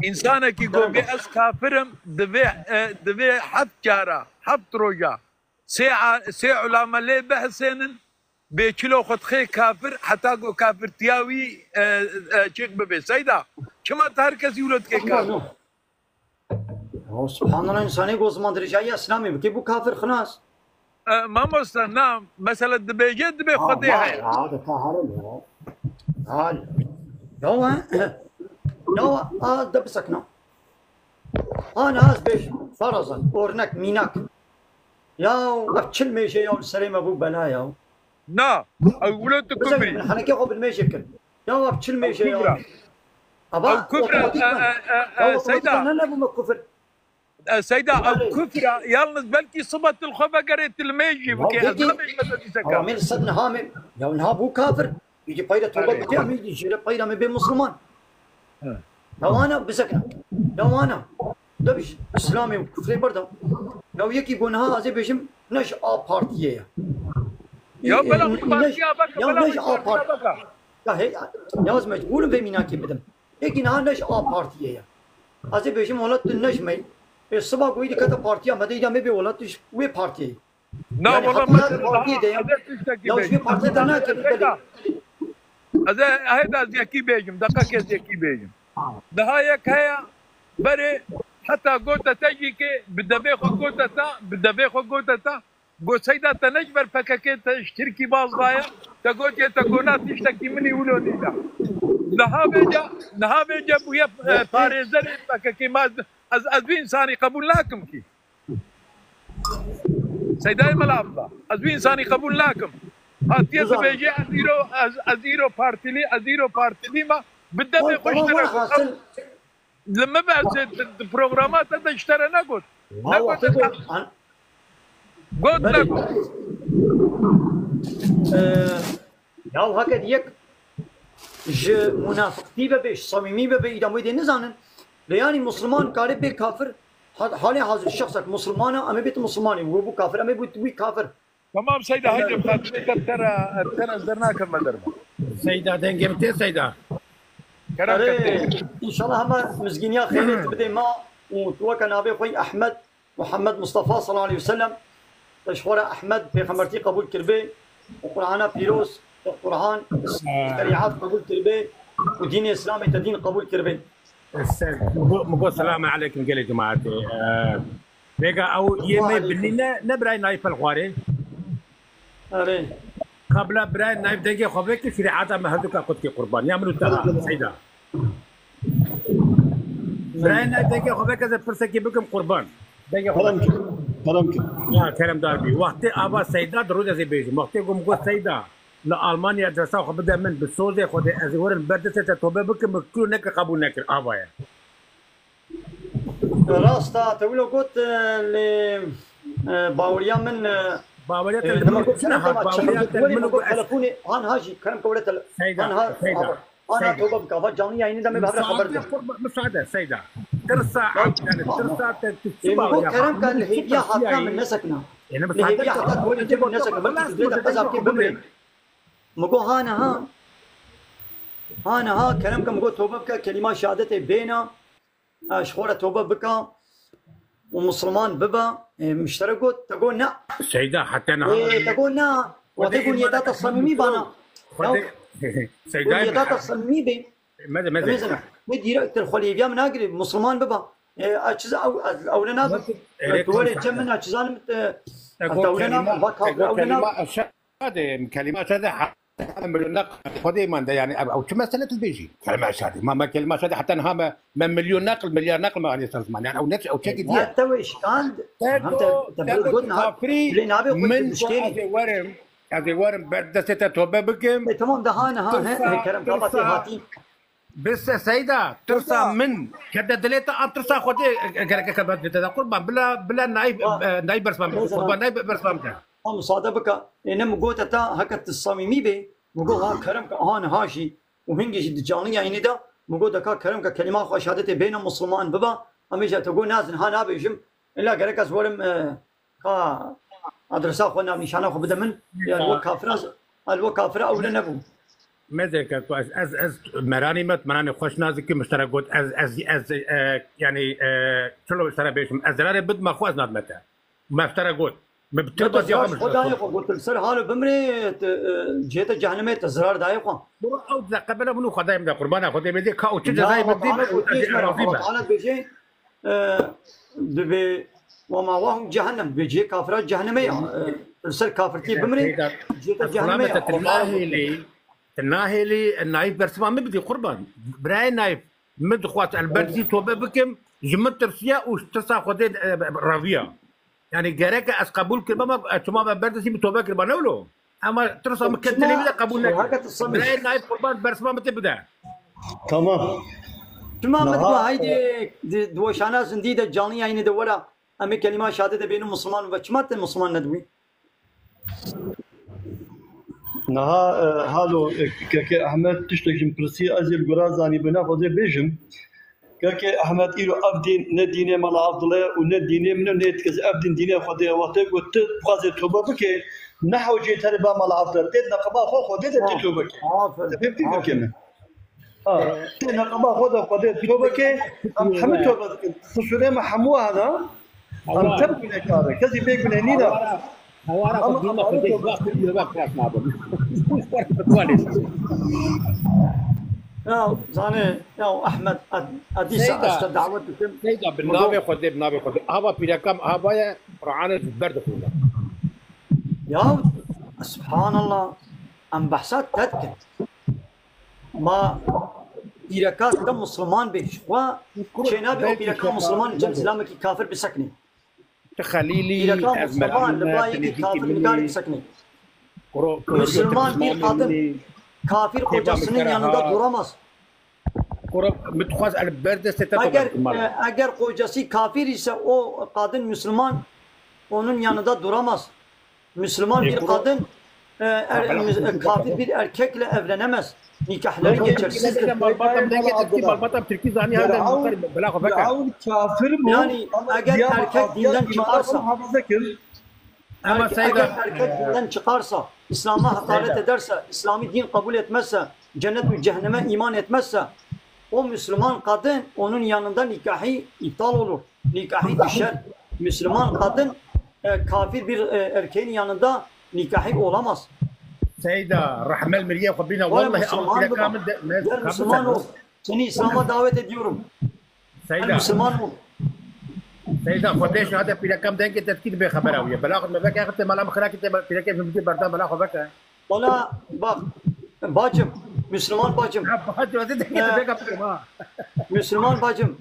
Însanekî ku bê ez kafir im, divê, e, divê heft cara, heft roja, sê a-, sê ulame lê bihesênin, bê çilo xwe dixê kafir, heta ku kafirtiya wî, e, e, çêk bibe. Seyda, çima tu her kesî wilo dikê kafir? Ya, subhanallah, însanê ku ziman dirêjayî Îslamê bike, bû kafir, xilas. E, mamoste, na, mesela dibêje, dibê Xwedê heye. Ya, de ka herim ya. Hal. Ya, e, ya, a, de bisekna. Ana ez bêjim, farazan, ornek, mînak. Ya, ev çil mêje ya, li serê me bû bela ya. Na, ew wilo tu kufrî. Min henekê xwe bi nimêjê kir. Ya, ev çil mêje ya. Ava, ew kufra, otomatik e, ben. E, e, ya, e, otomatik Seyda. Ben ne, ne bûme kufir. E, Seyda, ew kufra, yalnız belkî sibetil xwe vegerê tu li mêjî bike. Ez nabêjim ez dîse kafir. Ama min sed niha min, ya niha bû kafir. Yekî peyre tobe bike, em yekî jêre peyre me bê Musliman. Ya wana bisekne. Ya wana. Debiş, Îslamê û kufrê berda. Ya yekî ku niha ez ê bêjim, ne ji A Partiyê ye. Ya bela partiya beka, ya bela ne ji A Partiyê beka. Ya he, ya ez mecbûr im vê mînakê bidim. Yekî niha ne ji A Partiyê ye. Ez ê bêjim, wela tu ne ji me yî. Ê siba ku wî dikete partiya me de, îda me bê, wela tu ji wê partiyê yî. Na, yani, wela heta me partiyê de ya. Ya ji wê partiyê de nake, belê. Ez ê, heyda ez yekî bêjim, deqekê ez yekî bêjim. Daha yek heye, berê heta gote te jî ke bi devê xwe gote te, bi devê xwe gote te, got Seyda te ne ji ber P K K te ji Tirkî baz daye, te gotiye te gona tiştekî min î wilo nîne. Niha vêca, niha vêca bûye, e, parêzerê P K K, ma ez, ez, ez vî însanî qebûl nakim kî. Seydayê Mela Abdullah, ez wî însanî qebûl nakim. Hatiye dibêje ez îro, ez, ez îro partilî, ez îro partilî me, bi devê xwe ji te re gotin. Li min behsê di, di programa te de ji te re negot. Negot. Got negot. Ee, Ya heke yek ji munafiqtî bebe, ji samîmî bebe, îda wê dê nizanin. Lê yanî Musliman kare bê kafir, ha- halê hazir şexsek Muslimana, em ê bêt Muslimanê, wê bû kafir, em ê bût wî kafir. Tamam Seyda, haydi, Fatih'e tera, tera ez dernakim me derma. Seyda, dengê min tê Seyda. Kerem Erê, ke tê. Înşallah hema mizgîniya xêrê tu bidê ma û tu weke navê xwe yî Ehmed, Muhammed Mustafa sallallahu aleyhi ve sellem, te ji xwe re Ehmed pêxembertî qebûl kiribê û Qur'ana pîroz, te Qur'an, şerîat qebûl kiribê û dînê Îslamê te dîn qebûl kiribê. Min got, min got, "Selamu aleykum gelê cemaatê." Ee, Vêga ew yê me binî ne, ne birayê nayî pelxwarê. Erê. Kabla birayê nayî dengê xwe veke şerîata me herdûka qutkê qurban. Ya min û te ha, Seyda. Birayê nayî dengê xwe veke ez ê pirsekê bikim qurban. Dengê xwe Kerem veke. Kir. Kerem kir. Ya keremdar bî. Wextê ava Seyda di rû de ez ê bêjim. Wextê ku min got Seyda, li Almanya adresa xwe bide min, bi sozê xwe de ez ê werim ber destê te tobe bikim, min kir û nekir, qebûl nekir. Ava ye. Rast e, te wilo got, e, lê, e, baweriya min, e, Baweriya e, te li dema min got, çi dema nehat, baweriya te li min got, telefonê, han ha jî, kerem ke were tele-, Seyda, han ha, Seyda, ha, han ha Seyda. Tobe bike, va canlı yayını da me bi hev re xeber de. Müsaade, qurban, müsaade, Seyda. Tirsa, yani, tirsa te, tu, e, çi baweriya, kerem ke li hêviya hatira min nesekina. Li hêviya hatira min nesekina. Belki tu dê de qeza bike bimrê. Mi got, ha niha, ha niha, kerem ke mi got, tobe bike, kelîma şehadetê bêne. Ha, ji xwe re tobe bike û Musulman bibe, e, min ji te re got, te got ne. Seyda, heta niha. E, te got ne. Xwedê, te got niyeta te samîmî bana. Xwedê, Seyda, niyeta te samîmî bê. Meze, meze. Meze. Me dîrek te xwe li hêviya min nagirê, Musulman bibe. E, a çiz ew, ew ne nabe. Tu were cem min, a çizanim te, te ewle nabe. Bak, ewle nabe. Şade, kelîma şade, heta milyon neql Xwedê mande, yani, ev, ew çi mesele tu dibêjî? Kelîma şade. Ma, ma kelîma şade, heta niha me, me milyon neql, milyar neql me anî ser ziman. Yani, ew ne, ew çekî diye. Ya te wê şikand, hem te, te, te got niha, kafirî, lê nabê xwe min tu bişkênî. Ez ê werim, ez ê werim, ber destê te tobe bikim. E, tamam, daha niha, he, kerem, kaba tê hatî. Bise Seyda, tirsa min kete dilê te, an tirsa Xwedê, e, gereke kete dilê te de qurban. Bila, bila nayî, e, nayî bersivan bide. Qurban nayî bersivan bide. Ha, musade bike. Ê, ne mi gote te, heke tu samîmî bê, mi got, ha, kerem ke, ha, niha jî, û hingî jî di canlı yayınê de, mi got, de ka kerem ke, kelîma xwe şehadetê bêne, Musulman bibe, em ê ji te got, nazin, ha, nabêjim, illa gerek ez werim, e, Ka adresa xwe, navnîşana xwe bide min. Ya li we kafira, li we kafira ewle nebû. Mezeke ku ez, ez, ez meranî me, meranê xweş nazikim, ji te re got, ez, ez, ez, e, yani, e, çilo ji te re bêjim, ez zerarê bidime xwe, ez nadime te. Me ji te re got. Me bi te got, ya xwe dayê xwe got, li ser halo bimrê, te, e, cihê te cehennemê, te zerar dayê xwe. Bro, ew dize qebele min û Xwedayê min de qurbana Xwedê bêjê, ka û çi cezayê min dî me, ez ê razî me. Teala bêjê, e, dibê, "Ve mawahum cehennem", dibê cihê kafira cehennemê ya. E, li ser kafirtiyê bimrê, cihê te cehennemê ya. Te nahêlî, te nahêlî, e, Naîf bersiva min bidî qurban. Birayê Naîf, min dixwest ez li ber destî tobe bikim, ji min tirsiya û ji tirsa Xwedê, e, raviya. Yani gereke ez qebûl kiribama, e, çima me ber destî min tobe kiriba, ne wilo? Ama tirsa min ket dilê wî de qebûl nekir. Birayê Naîf qurban bersiva min tê bide. Tamam. Çima min digot, haydi, di, di weşana zindî de, canlı yayını de were, em ê kelîma şehadetê bênin Musulman ve çima te Musulman nedibû? Niha, e, halo, e, keke Ehmed tiştek ji min pirsî, ez ê li gora zanîbûna xwe zê bêjim. Keke Ehmed, îro ev dîn ne dînê Mala Evdilê û ne dînê min e, ne yê ti kes, ev dîn dînê Xwedê ye. Wextê ku tu dixwazê tobe bikê, ne hewcê te re ba Mala Evdilê. Tê neqeba xwe, Xwedê de tê tobe kê. Aferin. Te fêm kir keke min. Ha, tê neqeba xwe de Xwedê tobe kê, em hemû tobe dikin. Qisûrê me hemû hene. Em tev gunehkar in. Kesî bê guneh nîne. Hewara xwe dîna xwe dê, bak, bak, bak, bak, nabim. Ya, zanê, ya Ehmed, Edîsa, ez te dawet dikim. Seyda, bi navê Xwedê, bi navê Xwedê. Ava pîrekam, ava ye, Qur'anê ji ber dixwîne. Ya, subhanallah, em behsa te dikin. Ma pîreka te Musulman bê, ji xwe çênabê ew pîreka Musulman cem zilamekî kafir biseknê. Tu Xelîlî, pîreka Musulman li ba yekî kafir nikarê biseknê. Musulman bir kadın kafir kocasının yanında duramaz. Kuro, min dixwest el ber destê te. Eğer, e, eğer kocası kafir ise o kadın Müslüman, onun yanında duramaz. Müslüman bir kadın e, er, kafir bir erkekle evlenemez. Nikahları geçersiz. Malbata Tirkî zanî hande Firavun, bela xwe veke. Firavun kafir bû. Yani eğer erkek dinden çıkarsa, Ama erkek, Seyda, eğer erkek dinden çıkarsa, İslam'a hakaret ederse, İslami din kabul etmezse, cennet ve cehenneme iman etmezse, o Müslüman kadın onun yanında nikahı iptal olur. Nikahı düşer. Müslüman kadın e, kafir bir e, erkeğin yanında nikahı olamaz. Seyda, rahmel miriye xwe bîne. Vallahi Müslüman, Müslüman ol. Seni İslam'a davet ediyorum. Seyda. Müslüman ol. Seyda, xwe dê şahade pîrekam dengê te dikî dibe xebera wî ye. Bela xwe me veke, xwe te mala min xirakî te pîrekê min bidî berdan bela xwe veke. Valla bak, bacım, Müslüman bacım. Ha, bacım, hadi dengê te veke bikim ha. Müslüman bacım.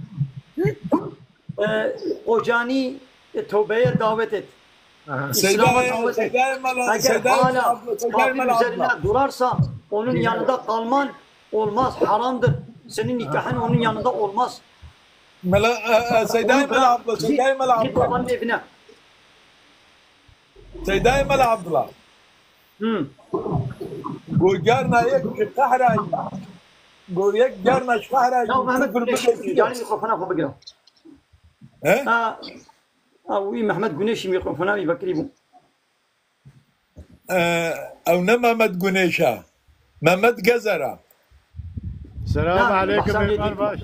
E, kocanı e, tövbeye davet et. Aha. İslam'a davet et. Eğer hala kafir üzerine durarsa onun yanında kalman olmaz, haramdır. Senin nikahın onun yanında olmaz. Mela, e, e, Seydayê Mela abla, Seydayê Mela abla. Git babanın evine. Seydayê Mela Abdullah. Hı. Go gerna yek ji qehra yî. Go yek gerna ji qehra yî. Ya Mehmet Güneş, cari mikrofona xwe bigire. He? Ha, ha, wî Mehmet Güneş mikrofona wî vekirî bû. Ee, ew ne Mehmet Güneş e. Mehmet Gezer e. Selam aleyküm, mêvan baş.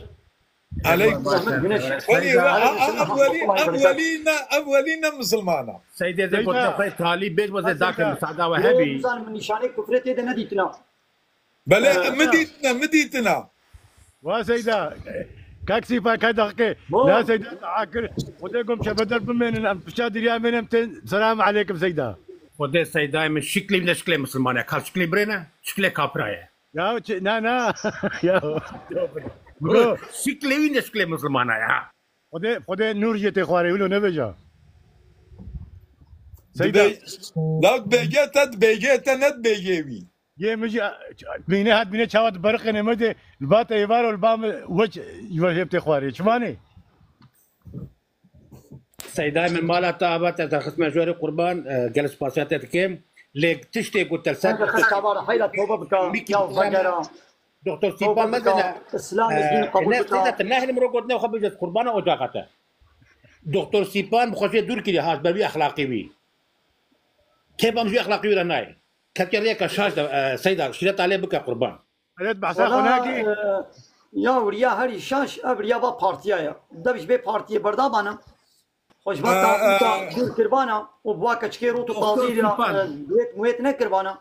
Aleyküm. Mehmet Güneş. Welî, a, a, ev welî, ev welî ne, ev welî ne misilman e. Seydê de gote xwe talî bêj, wezê dake misada we hebî. Nizanim, nîşanê kufrê tê de nedîtina. Belê, ee, mi dîtine, mi dîtina. Wa Seyda, kak Sîpa, ka daxike. Na Seyda, akir. Xwedê gom çepeder bimênin, em piça diriya mênin, em tên. Selam aleyküm Seyda. Xwedê Seydayê min şiklî ne şiklê misilman e. Ka şiklî birê ne, şiklê kapira ye. Ya, çi, na, na. Ya. Bro. Şiklê wî ne şiklê misilman e ya. Xwedê, Xwedê nûr jê tê xwarê, wilo nebêja. Seyda. Dibê-, lak bêgê te, bêgê te ne bêgê wî. Yê min jî, mîne hat bîne çawa diberiqîne me de, li ba te êvar û li ba min weç ji we hêv tê xwarê. Çima ne? Seydayê min, mala te ava te, te xistme jorê qurban, e, gelek spasiya te dikim. Lê tiştê ku te li ser Heyra, tobe bike, ya vegera. Doktor Sîpan mezin e. Îslamê din qebûl bike. Ne, Seyda, te nehêlî min ro gotinê xwe bêje, qurbana ocaxa te. Doktor Sîpan bi xwe jê dûr kiriye, ha, ji ber wî exlaqî wî. Kêfa min ji wî exlaqî wî re nayê. Ketiye rêyeke şaş de, e, Seyda, şîreta lê bike qurban. Eret behsa xwe nakî. Wala, e, ya wiriya herî şaş, ev wiriya va partiya ye. Dev ji vê partiyê berdabana. Xwe ji va, e, taxûta, e, dûr kiribana û bi wa keçikê rot û tazî re, e, duet muet nekiribana.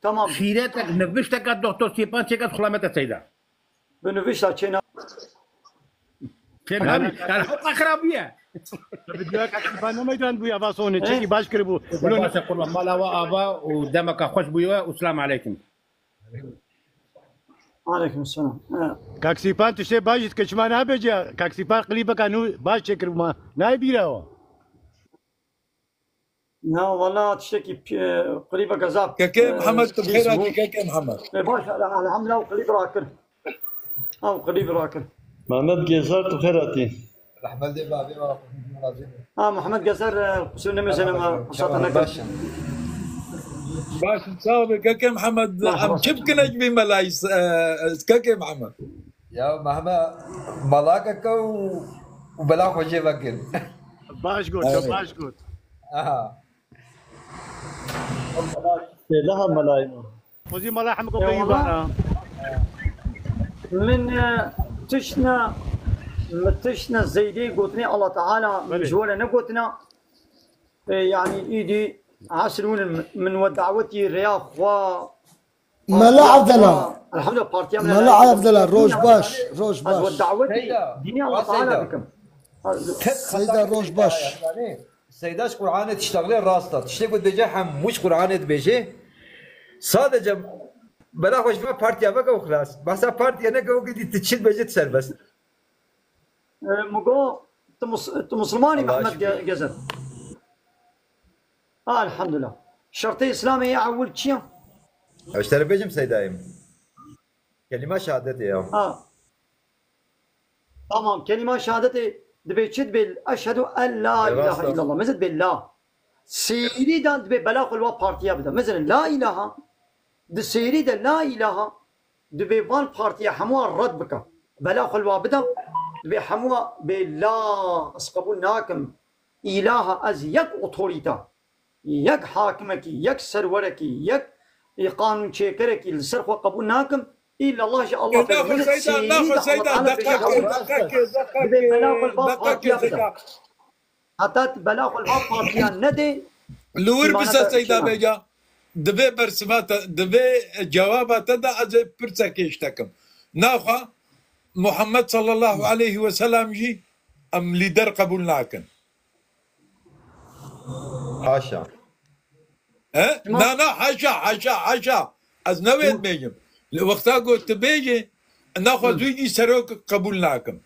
Tamam. Şîretek, nivişteke Doktor Sîpan çêke xulamete Seyda. Bi nivişta çêna. Çêna. Yanî, yanî heta xirab bûye. Bi duya Sîpan ne meydan bûye, va sonê, çekî baş kiribû. Baş e, qurban mala we ava û demeka xweş bûye û selam aleykum. Aleyküm selam. He. Kak Sîpan tiştê baş dike, çima nabêje? Kak Sîpan klîpeka nû baş çêkiribû, ma nayê bîra we? Na, wala tiştekî, e, klîpeke zaf, Keke, e, Mihemed, tu xêr hatî, Keke Mihemed. E, baş, elhamdulillah, ew klîp rakir. Ew klîp rakir. Mehmet Gezer, tu xêr hatî. Rehmet dê bavê wa, razî be. Ha, Mihemed Gezer, e, qusûr nemêzene me, qusata nekir. Baş in. Baş in, sağ ol, Keke Mihemed. Merhaba. Em çi bikin ecbî melayî, e, e, Keke Mihemed? Ya Mihemed, malakeke û, û bela xwe jê vekin. Baş got, evet. Baş got. Aha. Sêleha melayî. Xwezî mala hemiko peyî bana. Min, e, tiştne, min tiştne zeydê gotinê Allah Teala, belê, ji we re negotina. E, yanî îdî esr hûn in, min we dawetî rêya xwe. Mela Evdela. Elhamdulillah, partiya me Mela Evdela, roj baş, roj baş. Ez we dawetî dînê Allah Teala dikim. Seyda, roj baş. Seyda ji Qur'anê tiştaxlê rast e. Tiştê ku dibêje hemû ji Qur'anê dibêje. Sadece bela xwe ji me partiya veke û xilas. Behsa partiya neke û gidî tu çi dibêje tu serbest. E, Mugo, tu mus-, tu Musulman î, Mehmet Ge-, Gezer? Ha, elhamdulillah. Şertê Îslamê yê ewil çi ye? Ez ji te re bêjim Seydayê min. Kelîma şehadetê ya. Ha. Tamam, kelîma şehadetê dibê çi dibê? Eşhedû en la ilahe illallah. Mezid dibê la. Sêrî de dibê bela xwe li wa partiya bide. Mesela la ilaha, di sêrî de la ilaha dibê van partiya hemû red bike. Bela xwe li wa bide, dibê hemû bê la ez qebûl nakim. Îlaha ez yek otorîte, yek hakimekî, yek serwerekî, yek qanûnçêkerekî li ser xwe qebûl nakim. Îlla Allah ji Allah Naxwe bêje. Seyda, Sêrî naxwe de Seyda, Allah Teala deqekê, bêje. Deqekê, Dibê bela xwe li van deqekê partiya bide. Seyda. Heta tu bela xwe li van partiya nedê, Li wir îmana bise te Seyda çêna. Bêca, divê bersiva te, divê cewaba te de ez ê pirsekê ji te kim. Naxwe Muhammed sallallahu aleyhi ve sellem jî em lîder qebûl nakin. Haşa. He? Çima? Na, na, haşa, haşa, haşa. Ez ne wê Hı. dibêjim. Li wexta ku tu bêjî, naxwe Hı. zû jî serok qebûl nakim.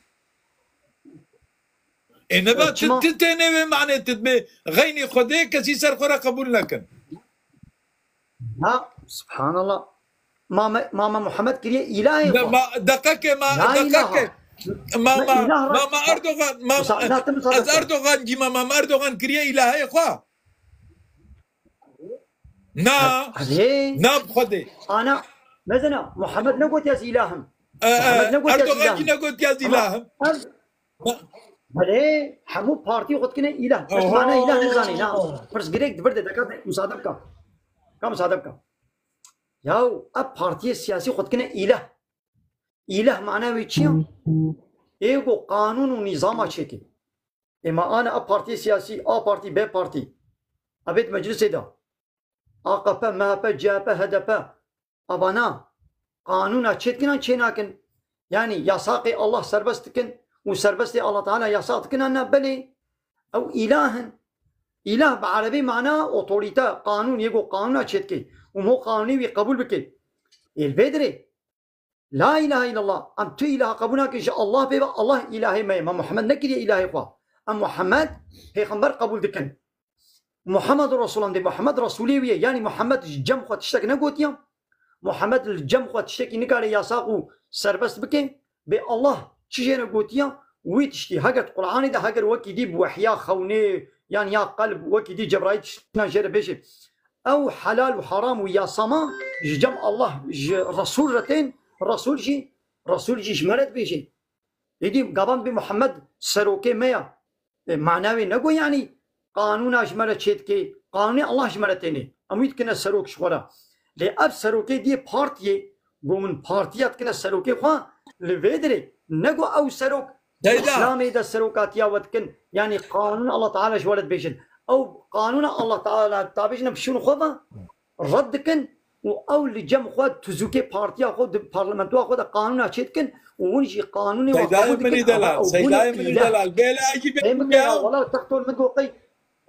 Ê neba E, tu, çima? tu tênê wê manê tu dibê xeynî Xwedê kesî ser xwe re qebûl nekin. Ha, subhanallah. Mame, Mame Muhammed kiriye îlahê Ne, xwe. ma, deqekê ma, La deqekê. ilaha. Ma, Me ma, ilah ma, ra- ma Erdogan, ma, Musa-, na, tu Musa ez Erdogan cî ma, ma, ma Erdogan kiriye îlahê xwe. Na. Erê. Na bi Xwedê. Ana, mezina, Muhammed negotiye ez îlah im. E, e, Muhammed negotiye ez Erdogan îlah jî im. negotiye ez Ama îlah im. ez, Na. belê, hemû partî xwe dikine îlah. Pirs Oho. mana îlah nizanî, na. Pirs girêk di vir de deka de, musade bika. Ka musade bika. Yaw, ev partiyê siyasî xwe dikine îlah. Îlah mana wê çi ye? Ê ku qanûn û nîzama çêke. Ê ma ana a partiyê siyasî, A partî, B partî. Evê di meclisê de. A K P, M H P, C H P, H D P. Evana qanûna çê dikin an çê nakin. Yanî yasaqê Allah serbest dikin û serbestê Allah Teala yasaq dikin an na belê. Ew îlah in. Îlah bi erebî mana otorîte, qanûn, yê ku qanûna çê dike. Û mo qanûnê wî qebûl bike. Ê li vê dirê. La ilahe illallah. Em tu îlaha qebûl nakin ji Allah pê ve, Allah îlahê me ye. Me Muhammed nekiriye îlahê xwe. Em Muhammed pêxember qebûl dikin. Muhammed Resulullah dê, Muhammed Resulê wî ye. Yanî Muhammed ji cem xwe tiştek negotiye. Muhammed li cem xwe tiştekî nikare yasaq û serbest bike. Bê Allah çi jê re gotiye, wî tiştî. Heger di Qur'anê de, heger wekî dî bi wehya xewnê, yan ya qelb, wekî dî Cebraîl tiştna jê re bêje. Ew helal û haram û yasama ji cem Allah, ji Resul re tên, Resul jî, Resul jî ji me re dibêje. Êdî gavan bê Muhammed serokê me ya. E, mana wê nego yanî qanûna ji me re çêdike, qanûnê Allah ji me re têne. Em wî dikine serok ji xwe re. Lê ev serokê diyê partiyê, go min partiya dikine serokê xwe, li vê dirê nego ew serok Seyda. Îslamê de serokatiya we dikin, yanî qanûn Allah Teala ji we re dibêjin. Ew qanûna Allah Teala tabêjin em şûn xwe ve red dikin û ew li cem xwe tuzûkê partiya xwe di parlamentoya xwe de qanûna çê dikin û hûn jî qanûnê we Seyda qebûl dikin. Minî Delal, Ew hûn Seyda ê Minî îlah. Delal. Bêle acî Ê min bê ya. Wala textol min goqey.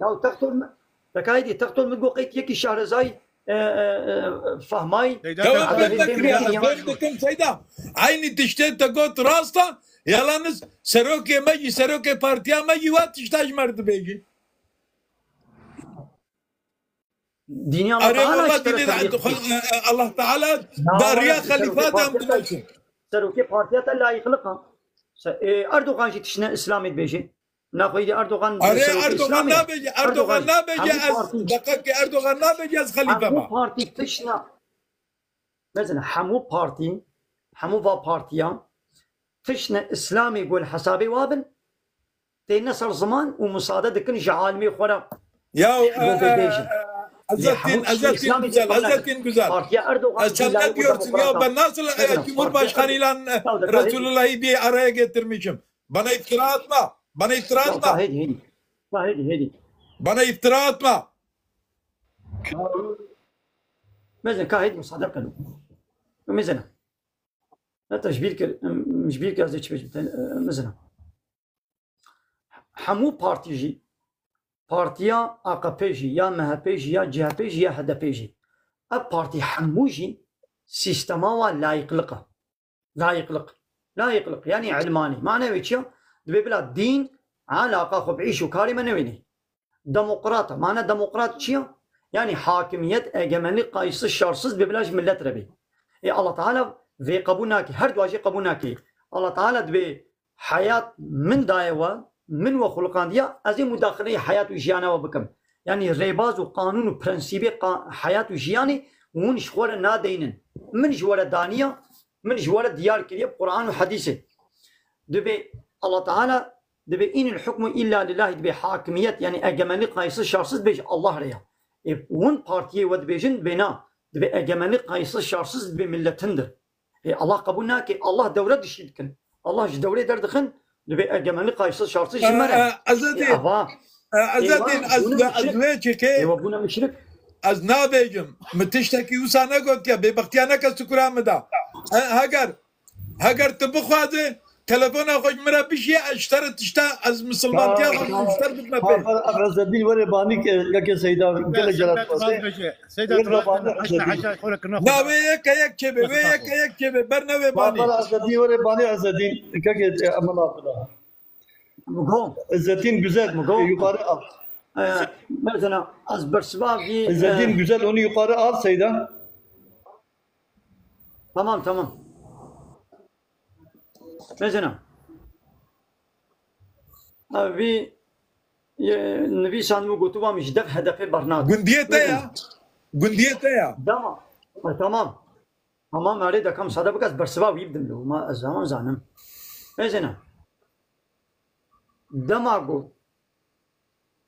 Ya textol min. Tekayî dî textol min goqey yekî şahrezayî, e, e, e, fahmayî. Seyda Tamam, Ev ben hê de têm kirim, yekî ben yavaş. dikim Seyda. Aynı tiştê te got rast e. Yalnız serokê me jî, serokê partiya me jî wa tişta ji me re dibêjî. Dînî Allah Erê Teala wala ji te re dînî tebî xwe, e, e, Allah Teala Ya da riya wala xelîfa serokê de em partiya te, dimeşin. serokê partiya te layîqlik ha. Se-, e, Erdogan jî tiştine Îslamê dibêje. Naxweyî Erdogan Erê serokê Erdogan Îslamê ye. nabêje, Erdogan Erdogan nabêje hemû ez, partî, deqekê Erdogan nabêje ez xelîfe hemû me. partî tiştine, mesela hemû partî, hemû va partiya tiştine Îslamê gol hesabê wa bin, têne ser ziman û musade dikin ji alimê xwe re Ya, e, e, bibêjin. e, Lê Ezettin, hemû tiştê Ezettin Îslamê Güzel, têkilin. Ezettin Güzel. Partiya Erdogan Sen ne diyorsun ya? Demokrata. Ben nasıl, e, Bakın, Cumhurbaşkanıyla, e, ya da Resulullah'ı bir araya getirmişim? Bana iftira atma. Bana iftira Ya, atma. Ka hêdî, hêdî. Ka hêdî, hêdî. Bana iftira atma. Mezin, ka hêdî, musade kelo. Mezin. Ne te ji bîr kir, em, ji bîr kir ez ê çi bêjim, te, e, mizina. Hemû partî jî, partiya A K P jî, ya M H P jî, ya C H P jî, ya H D P jî. Ev partî hemû jî sîstema wa layîqliq e. Layîqliq. Layîqliq, yanî ilmanî. Mane wê çi ye? Dibê bila dîn alaqa xwe bi îş û karê me newênê. Demokrat e. Mane demokrat çi ye? Yanî hakimiyet, egemenlik, qayîsiz, şersiz dibê bila ji millet re bê. Ê Allah Teala vê qebûl nake. Her dua jî qebûl nake. Allah Teala dibê heyat min daye we, min we xuliqandiye, ez ê mudaxileyê heyat û jiyana we bikim. Yanî rêbaz û qanûn û prensîbê qa-, heyat û jiyanê hûn ji xwe re nadeynin. Min ji we re daniya, min ji we re diyar kiriye bi Quran û Hedîsê. Dibê Allah Teala dibê, "Inil hukmu illa lillahi", dibê hakimiyet, yanî egemenlik qayîsiz şarsiz dibê ji Allah re ya. Ê, hûn partiyê we dibêjin, dibê na, dibê egemenlik qayîsiz şarsiz dibê milletindir. Ê, Allah qebûl nake. Allah dewre dişî dikin. Allah ji dewrê derdixin, dibê egemenlik qayîsiz şarsiz ji me re. E, e, Ezedîn, Ê, ava, e, Ezedîn, êwa, ez, bûne ez muşrik. Vê çekê, Êwa bûne muşrik. Ez nabêjim. Min tiştekî wisa negotiye. Bêbextiya neke sukura min da. E, heger, heger tu bixwaze, telefona xwe ji min re bişiye, ez ji te re tişta, ez misilmantiya xwe ji te re bidime pê. Ezedîn were banî ke, yeke Seyda, gelek Seyda, jela tu vaz bêje. Seyda, tu vaz bêje. Haşa, haşa, xwe re kirina xwe. Na, wê yeke yek çêbe, wê yeke yek çêbe, berne wê banî. Baba Ezedîn were banî Ezedîn. Keke, e, emela bila. Mugo. Ezedîn Güzel, Mugo. E, yukarı al. E, mesela, az bersiva vî, Ezedîn e, Güzel, onu yukarı al Seyda. Tamam, tamam. Mesela, e, vî, e, nivîsan û gotiba min ji dev H D P bernadin. Gundiyê te ya. Gundiyê te ya. Dema. E, tamam. Tamam, erê dekam sade bike, ez bersiva wî bidim lo. Ma ez zaman zanim. Mesela, dema ku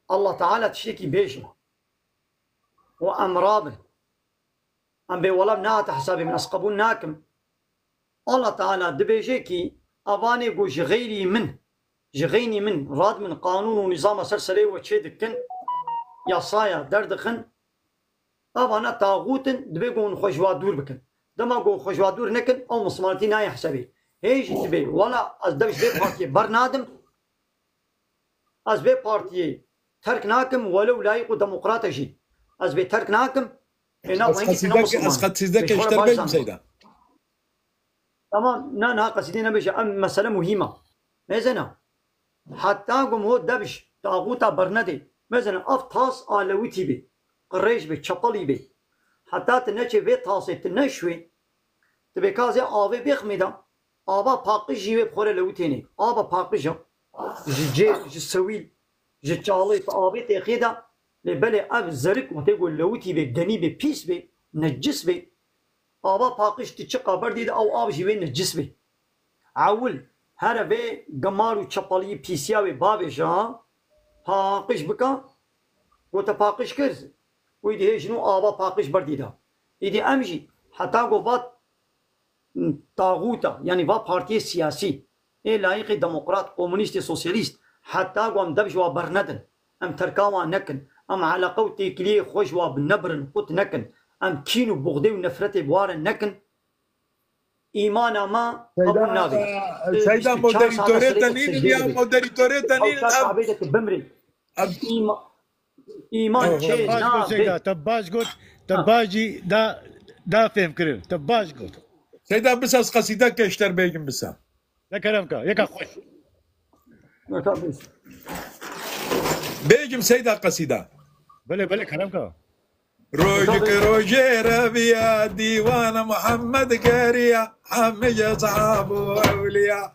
Allah Teala tiştekî bêje û em rabin, em bê wela nehate hesabê min, ez qebûl nakim. Allah Teala dibêje kî evanê ku ji xeyrî min, ji xeynî min, rad min, qanûn û nîzama ser serê we çê dikin, yasaya derdixin, evana taxût in, dibê ku hûn xwe ji wa dûr bikin. Dema ku xwe ji wa dûr nekin, ew misilmanetî nayê hesabê. Hê jî dibê, wela ez dev ji vê partiyê bernadim, ez vê partiyê terk nakim, welew layîq û demokrat e jî. Ez vê terk nakim, ê na Ez wengî qesîdek, tine ez Musulman. qesîdek Bê ji xwe re eşter baş bêjim zanî. Seyda. Tamam, na, niha qesîdê nebêje, em mesele muhîm e. Mêzena, heta ku ho dev ji taxûta bernedê. Mêzena, ev tas a lewitî bê, qirêj bê, çepelî bê. Heta tu neçê vê tasê, tu neşwê, tu bê ka zê avê bêxmî de, ava paqij jî wê bi xwe re lewitênê. Ava paqij e. Ji cêr, ji sewîl, ji çalê tu avê têxê de, lê belê ev zerik wextê ku lewitî bê, genî bê, pîs bê, necis bê, ava paqij tu çiqa berdî de ew av jî wê necis bê. Ewil, here vê gemar û çepeliyî pîsiya wê bavêje, paqij bika, ku te paqij kir, wî dî hê ji nû ava paqij berdî de. Îdî em jî, heta ku va taxûta, yanî va partiyê siyasî, ê layîqê demokrat, komunîstê, sosyalîst, heta ku em dev ji wa bernedin, em terka wan nekin, em eleqe û têkiliyê xwe ji wa bi nebirin, qut nekin, em kîn û buxdê û nefretê bi wa re nekin, îmana me Seyda, qebûl nabe. e, Seyda, çar sala moderîtorê serê te nînin ya, jêrê. Moderîtorê te nînin, Ew çar ev, sahabê de tu bimrî. ev Îma-, îman Ew, ew. çê Baş got nabe. Seyda, te baş got, te Ha. baş jî da, da fêm kirin, te baş got. Seyda, bisa ez qesîdek eşter bêjim bisa. Ne kerem ka, yeka xweş. Bêjim Seyda qesîda. Belê, belê, kerem ka. Rojek rojê reviya, dîwana Muhammed geriya, hemî eshab û ewliya.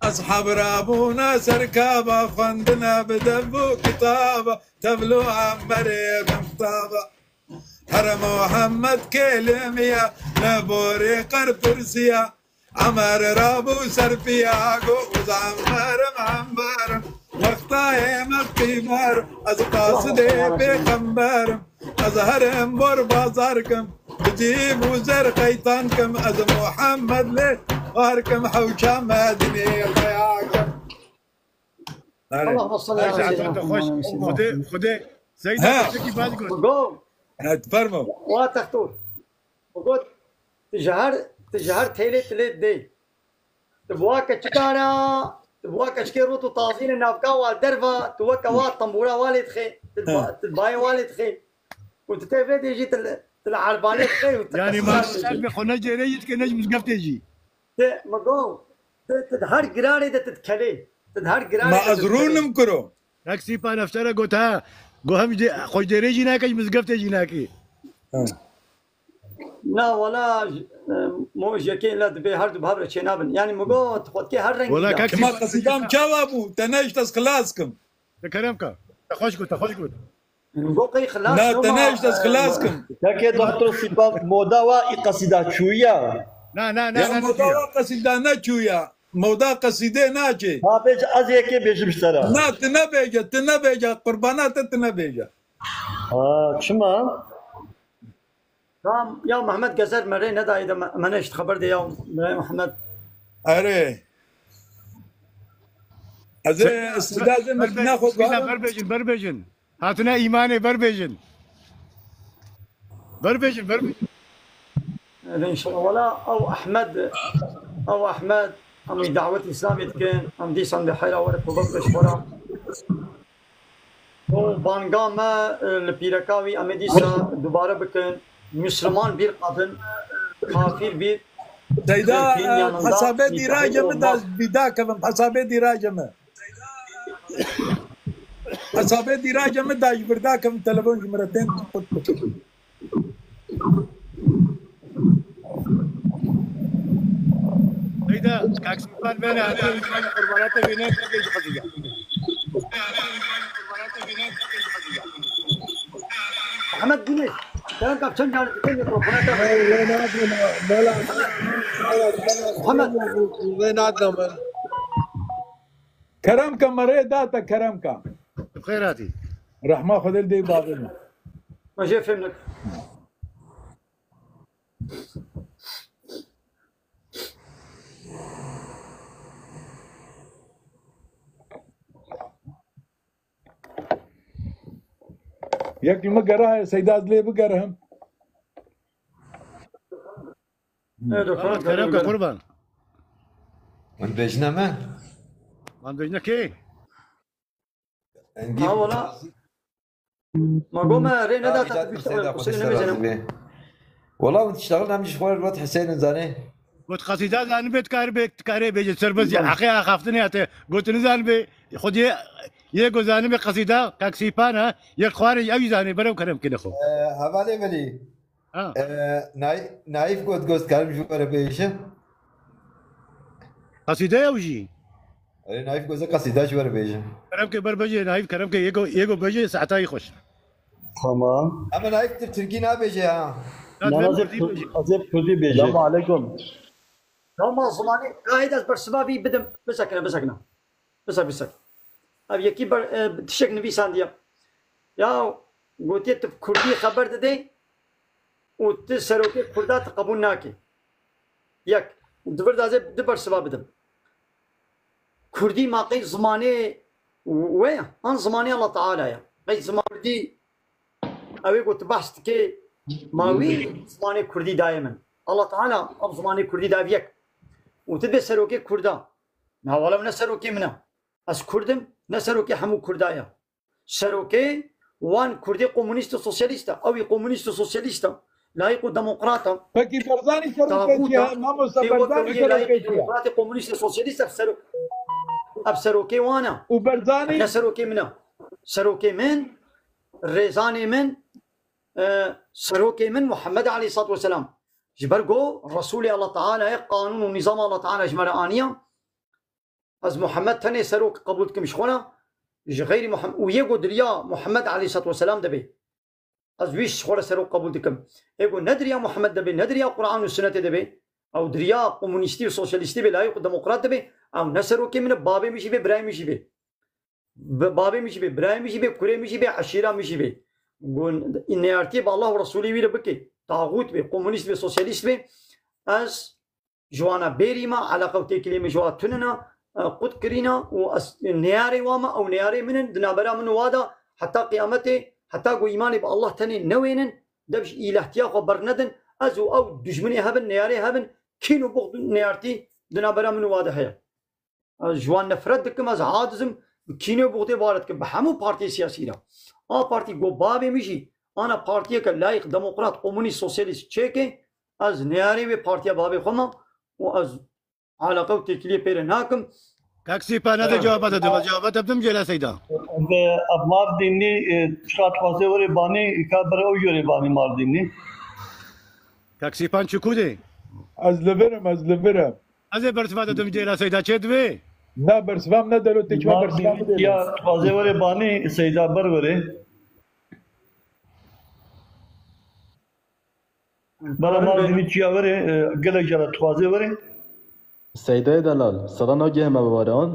Eshab rabûne ser kaba, xwendine bi dev û kitaba, tevlo Emmerê mextaba. Here Muhammed kêlimiya, li borê qer pirsiya, Emer rabû ser piya, got, "Ez Emerim, Emerim, wexta ême qîmer, ez qasidê pêxemberim, ez herim bor bazar kim, bi cîv û zer qeytan kim, ez Muhammed lê xwar kim, hewşa Medinê xeya kim." Are. Allahümme salli Her ala şey seyyidina Muhammed. Xwedê, Xwedê, Seyda Ha. Teşekî baş got. Go. Evet, fermo. Wa textor. Got, tu ji her, tu ji her têlê tu lê didê. Tu bi wa keçika re, tu bi wa keçikê rût û tazî li navka wa derva, tu weke wa tembûra wa lê dixê, tu di ba-, tu di bayê wa lê dixê. Û tu tê vê dê jî tu li, tu li erbanê dixê û tu Yani qesîda ma dixê. Ser bi xwe ne cêrê jî dike, ne ji mizgeftê jî. Te, me got, te, te di her girarê de te dikelê. Te di her girarê Ma de ez te dikelê. Rûnim kuro. Nek sîpa nefşere got ha. Got hem jê, xwe jêrê jî nake, ji mizgeftê jî nake. Ha. Na, wala, e, mo jekê la dibê her du bi hev re çênabin. Yani me got, xwe dikê her rengî Wala de. Kak Kima sîpa qesîdam çawa bû? Te ne işte ez xilas kim. Te kerem ka. Xweş got, xweş got. Go qey xilas. Na, te nehişt ez xilas kim. Kekê doktor Sîpa, moda wa î qesîda çûya. Na, na, na, Ya na, moda çûya. Wa qesîda neçûya. Moda qesîdê naçê. Ha, bêje, ez yekê bêjim ji te re. Na, tu nebêje, tu nebêje. Qurbana te, tu nebêje. Ha, çima? Tamam, ya Mehmet Gezer me rê nedayê de me, me neşt xeber de ya Mehmet. Erê. Ez ê Seyda, istidadê me Berbe-, naxwe Seyda, garim. Berbêjin, berbêjin. Hatine îmanê, berbêjin. Berbêjin, berbêjin. Erê, înşallah. Wala ew Ehmed, ew Ehmed, em ê dawet Îslamê dikin, em dîsan bi heyra were kovek bi ji xwe re. Û banga me, e, li pîreka wî em ê dîsa dubare bikin. Misliman bir kadın, kafir bir Seyda, erkeğin e, yanında hesabê nikahi dîrajê min da olmaz. Bîda kevim, hesabê dîrajê min. Hesabê dîrajê min da ji birda kevim telefon ji min re tên qut bikin. Seyda, kak Sîpan bene, hadi, qurbana te bîne, te bêjî qesîda. Ahmet Güneş, sen kapçan canı tutuyor mikrofona. Hayır, ben atmam. Bela, bela, Muhammed. Ben atmam. Kerem ke, me rê da te, kerem ke. Xêr hatî. Rehma Xwedê li dê bavê min. Ma jê fêm nek. Yek li min gera heye, Seyda, ez lê bigerhim. Evet, Kerem ke, qurban. Min bêjne me? Min bêjne kê? Engî Ha, wala. Ma go me rê neda te tiştexil Huseyîn nemêzene. Wala hûn tiştexil em ji xwe re Huseyîn zanê. Got qesîda zanibê, dikaribê, dikarê bêje serbest ya. Heqê axaftinê ya te. Got nizanibê, xwediyê yê go zanibê qesîda, kak Sîpan e, yek xwarê ew jî zanê, berew kerem kine xwe. E, hevalê velî. Ha. E, Nay-, Naîf got, got karim ji we re bêje. Qesîde ew jî. Erê, Naîf got, ez qesîda ji we re bêje. Kerem ke, berbêje, Naîf, kerem ke, yê go, yê go bêje, saeta yî xweş. Tamam. Ama Naîf tu tirkî nabêje ha. Ya, Na, dibem ez ê kurdî kur-, bêje. Ez ê kurdî bêje. Selamun aleyküm. Tamam, zimanê, gahê de ez bersiva vî bidim. Bisekine, bisekine. Bize, bize. Ev yekî ber, e, tiştek nivîsandiye. Ya gotiye tu bi kurdî xeber didê û tu serokê kurda tu qebûl nakê. Yek. Û di vir de ez ê du bersiva bidim. Kurdî ma qey zimanê we ye, an zimanê Allah Teala ye? Qey ziman kurdî ew ê ku tu behs dikê ma wî zimanê kurdî dayê min. Allah Teala ev zimanê kurdî daye yek. Û tu dê serokê kurda. Na wala ne serokê min e. Ez kurd im, ne serokê hemû kurda ye. Serokê wan kurdê komunîst û sosyalîst e. Ew ê komunîst û sosyalîst e. Layîq û demokrat e. Pekî Barzanî serokê çi ye? Mamosta Barzanî serokê çi ye? Demokratê komunîst û sosyalîst e. Ev sero-, ev serokê wan e. Û Barzanî? Ne serokê min e. Serokê min, rêzanê min, e, serokê min Muhammed aleyhissalatu vesselam. Ji ber ku Resûlê Allah Teala ye, qanûn û nîzama Allah Teala ji me re aniye. Ez Muhammed tenê serok qebûl dikim ji xwe re, ji xeyrî Muhammed, û yê ku diriya Muhammed aleyhissalatu vesselam de bê, ez wî ji xwe re serok qebûl dikim. Ê ku ne diriya Muhammed de bê, ne diriya Quran û Sunnetê de bê, ew diriya komunîstî û sosyalîstî bê, layîq û demokrat de bê, ew ne serokê min e, babê min jî bê, birayê min jî bê. Bi-, babê min jî bê, birayê min jî bê, kurê min jî bê, eşîra min jî bê. Gon-, neyartiyê bi Allah û Resûlê wî re bike. Taxût bê, komunîst bê, sosyalîst bê. Ez ji wana bêrî me, eleqe û têkiliyê min ji wa tunine, e, qut kirîne û ez neyarê wa me, ew neyarê min in, di navbera min û wa de heta qiyametê, heta ku îmanê bi Allah tenê newênin, dev ji îlahtiya xwe bernedin, ez û ew dijminê hev in, neyarê hev in, kîn û buxd û neyartî di navbera min û wa de heye. Ez ji wan nefret dikim, ez aciz im, bi kînê û buxdê bare dikim, bi hemû partiyê siyasî re. A partî got bavê min jî, ana partiyeke layîq, demokrat, komunîst, sosyalîst çêke, ez neyarê wê partiya bavê xwe me û ez eleqe û têkiliyê pê re nakim. Kak Sîpa, nede cewaba te dim, cewaba te bidim Cêla Seyda. Ev, ev Mardînî, e, çiqa dixwaze were banî, ka bere ew yore banî Mardînî. Kak Sîpan çi kudê? Ez li vir im, ez li vir im. Ez ê bersiva te dim Cêla Seyda, çê divê? Na bersiva min nedelo, tê kime bersiva min dê. Ya, dixwazê were banî, Seyda ber were. Bala Mardinî çiya were, e, gelek cara dixwazê were. Seydayê delal, sira nagihê me bi ware an?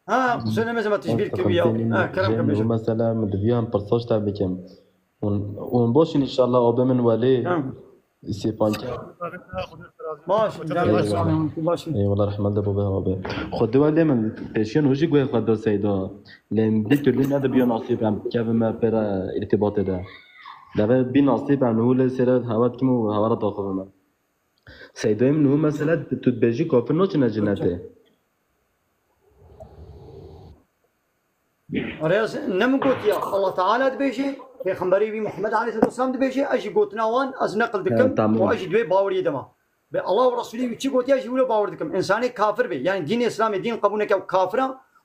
Ha, qusûr neme zema tijbîr kiriye ya. Ha, kerem kebêje. Bu mesele min diviya em pirsa ji te bikim. Hûn, hûn baş in înşallah, abê min welê. Tamam. Îsê panke. Baş, baş. Eyvallah, rehmet de baba abi. Xwedê welê min pêşiyan hû jî guhê xwe da Seyda. Lê min dî tu lê nedibiya nasîb em kevime pêra îrtibatê de. Deve bî nasîb em hû lê sêre hewa dikim û hewa re daxivime. Seyda min hû mesele tu dibêjî kafir naçine cinetê. Rêz ne min gotiya, Allah Teala dibêje, Pêxemberê wî Muhammed aleyhisselatu vesselam dibêje, ez jî gotina wan ez neqil dikim, tamam, û ez jî di wê baweriyê de me. Bi Allah û Resulê wî çi gotiya, ez jî wilo bawer dikim. Însanê kafir be, yani dînê Îslamê dîn qebûl neke û kafir e,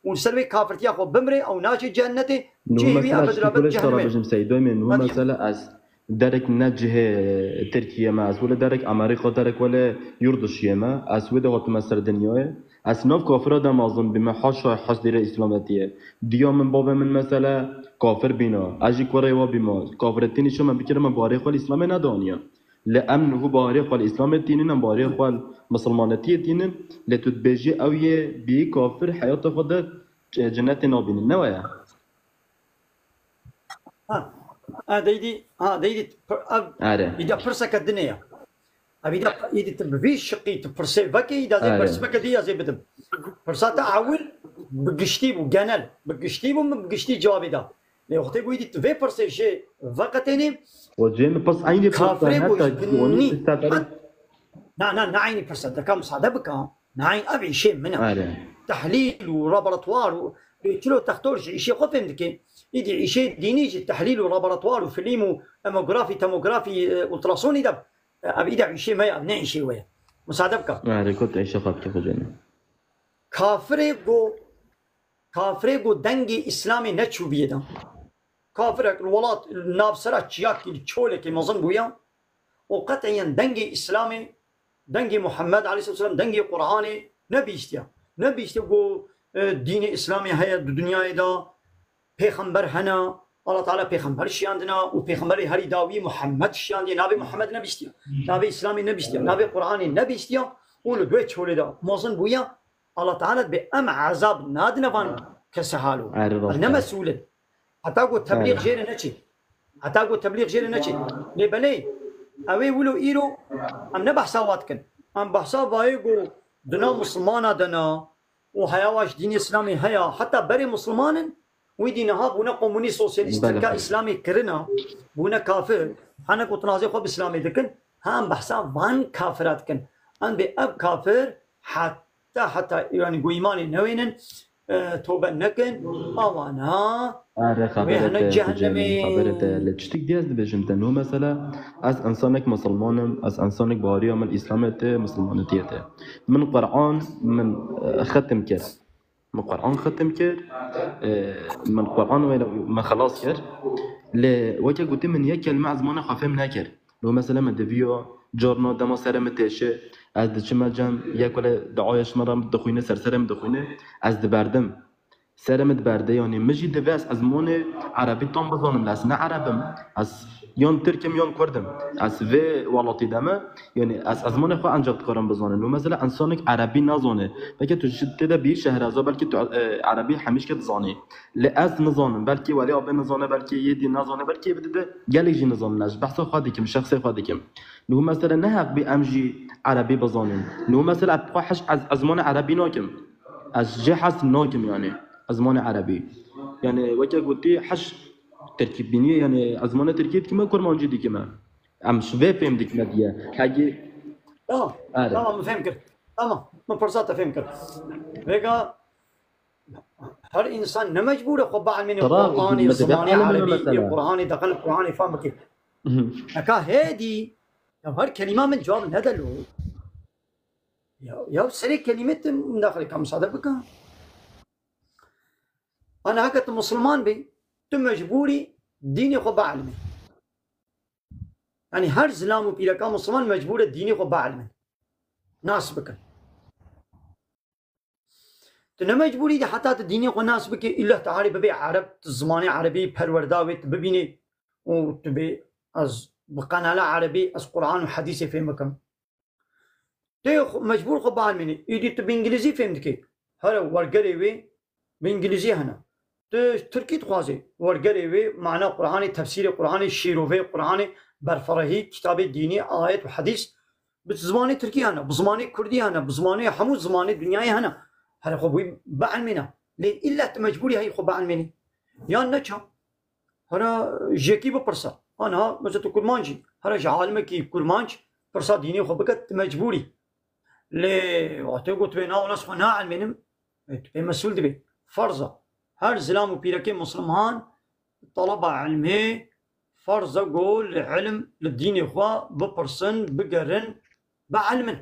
û li ser wê kafirtiya xwe bimire, ew naçe cennetê, cihê wî ebed rabed cehennemê. Nû mesele ez Derek ne cihê Tirkiyê me, ez wele derek Amerîka, derek wele yurt dışiyê me, ez wê de hatime ser dinyayê. Ez nav kafira de mezin bîme, haşa haş dîre îslametiyê. Diya min, bavê min mesele kafir bîna. Ez jî kurê wa bîma. Kafiretî nîşa me bikirime, barê xwe li îslamê nedaniya. Lê em niho barê xwe li îslamê tînin, em barê xwe li misilmanetiyê tînin. Lê tu dibêjî ew yê bî kafir heyata xwe de, e, cenetê nabînin. Ne waya? Ha, ha, deydî, ha, deydî, pir-, ev, Are. Îda pirseke dinê ya. Ev îda, îdî tu bi vî şiqî tu pirsê vekê, îda zê Are. Bersiveke dî ya zê bidim. Pirsa te ewil bi giştî bû, genel. Bi giştî bû, min bi giştî cewabê da. Lê wextê ku îdî tu vê pirsê jê veqetênî, O cê min pirs eynî pirs kafirê e, ne bû, te ji binî. Wan î sifte Na, na, ne eynî pirsa. Deka misade bika. Ne eyn, ev îşê min e. Are. Tehlîl û laboratuvar û, e, çilo textor ji îşê xwe fêm dike. Îdî îşê dînî jî tehlîl û laboratuvar û filîm û emografî, temografî, e, ultrasonî de, e, ev îde îşê me ye, ev ne îşê we ye. Misade bika. Are, kot îşê xwe bike xwe cêne. Kafirê go, kafirê go dengê Îslamê neçûbiyê de. Kafirek li welat, li nav sera çiyakî, li çolekê mezin bûye û qet'iyen dengê Îslamê, dengê Muhammed aleyhisselam, dengê Qur'anê nebîstiye. Nebîstiye ku, e, dînê Îslamê heye di dinyayê de, pêxember hene, Allah Teala pêxember şiyandina û pêxemberê herî dawî Muhammed şiyandiye. Navê Muhammed nebîstiye. Navê Îslamê nebîstiye. Navê Qur'anê nebîstiye û li wê çolê de mezin bûye. Allah Teala dibê em ezab nadine van kese halo. Erê, rast e. Em ne mesûl in. Heta ku teblîx Erê. Jê re neçê. Heta ku teblîx jê re neçê. Lê belê, ew ê wilo îro em ne behsa wa dikin. Em behsa vayê ku di nav misilmana de ne û heya wa ji dînê Îslamê heya, heta berê misilman in, wî dî niha bûne komunîst, sosyalîst, Bele. Tirka Îslamê kirina, bûne kafir. Hene ku tinazê xwe bi Îslamê dikin, ha em behsa van kafira dikin. Em bê ev kafir heta, heta, yani, ku îmanê newênin, e, tobe nekin, awana Are, wê xebere hene te, cehennemê. Kucê min, xebere te. Lê tiştik dî ez dibêjim te. No mesela, ez insanek misilman im, ez insanek bariya min Îslamê te, misilmanetiyê te. Min Qur'an, min, e, xetim kir. Min Qur'an xetim kir, e, min Qur'an wê me xelas kir. Lê weke gotî min yek kelme ez zimanê xwe fêm nekir. No mesela min diviya carna dema serê min têşe, ez diçime cem, yek wele duaya ji min re dixwîne, ser serê min dixwîne, ez diberdim. Serê min diberde, yanî min jî divê ez, ez zimanê erebî tam bizanim, lê ez ne ereb im. Ez yan tirk im, yan kurd im. Ez vê welatî de me, yanî ez, ez zimanê xwe ancak dikarim bizanim. No mesela insanek erebî nazane. Belkî tu ji tê de bî şehreza, belkî tu, e, erebî hemîşke dizanî. Lê ez nizanim. Belkî welê abê nizane, belkî yê dî nazane, belkî yê bidide gelek jî nizanin. Ez ji behsa xwe dikim, şexsê xwe dikim. Niho mesela ne heq bî em jî erebî bizanin. Niho mesela xwe heş ez, ez zimanê erebî nakim. Ez jê hez nakim yani. Ez zimanê erebî. Yani weke gotî heş terkîb bîniye yani ez zimanê tirkî dikime, kurmancî dikime. Em ji vê fêm dikime diye. Hegî Tamam. Are. Tamam, min fêm kir. Tamam. Min pirsa te fêm kir. Vêga her insan ne mecbûr e xwe bielmîne Tamam, Qur'anê, min dibe zimanê elmîne erebî, mesela. Qur'anê deqel, Qur'anê fam bike. Mhm. Eka hêdî, ya her kelîma min cewab nede lo. Ya, ya serê kelîmê tu min daxilê ka misade bike. Ana heke tu misilman bî, tu mecbûrî dînê xwe bielmî. Yani her zilam û pîreka misilman mecbûr e dînê xwe bielmin. Nas bikin. Ne mecbûrî de heta tu dînê xwe nas bikî, îlla tu arê bibê ereb, tu zimanê erebî perwerda wê tu bibînî û tu bê ez bi qenala erebî ez Quran û hedîsê fêm bikim. Tê xwe, mecbûr xwe bielmînî. Îdî tu bi îngilîzî fêm dikî. Here wergerê wê bi îngilîzî hene. Tu tirkî dixwazî. Wergerê wê mana Quranê, tefsîrê Quranê, şîrovê Quranê, berfirehî, kitabê dînî, ayet û hedîs bi zimanê tirkî hene, bi zimanê kurdî hene, bi zimanê hemû zimanê dinyayê hene. Here xwe bûyî bielmîne. Lê îlla tu mecbûrî heyî xwe bielmînî. Yan neça. Hera ji yekî bipirse. Aniha mesela tu kurmanc î. Hera ji alimekî kurmanc pirsa dînê xwe bike, tu mecbûr î. Lê wextê ku tu bê na wila ez xwe naelmênim, e, tu pê mesûl dibê. Ferz e. Her zilam û pîrekê misliman taleba ilmê ferz e ku li ilim, li dînê xwe bipirsin, bigerin, bielmin.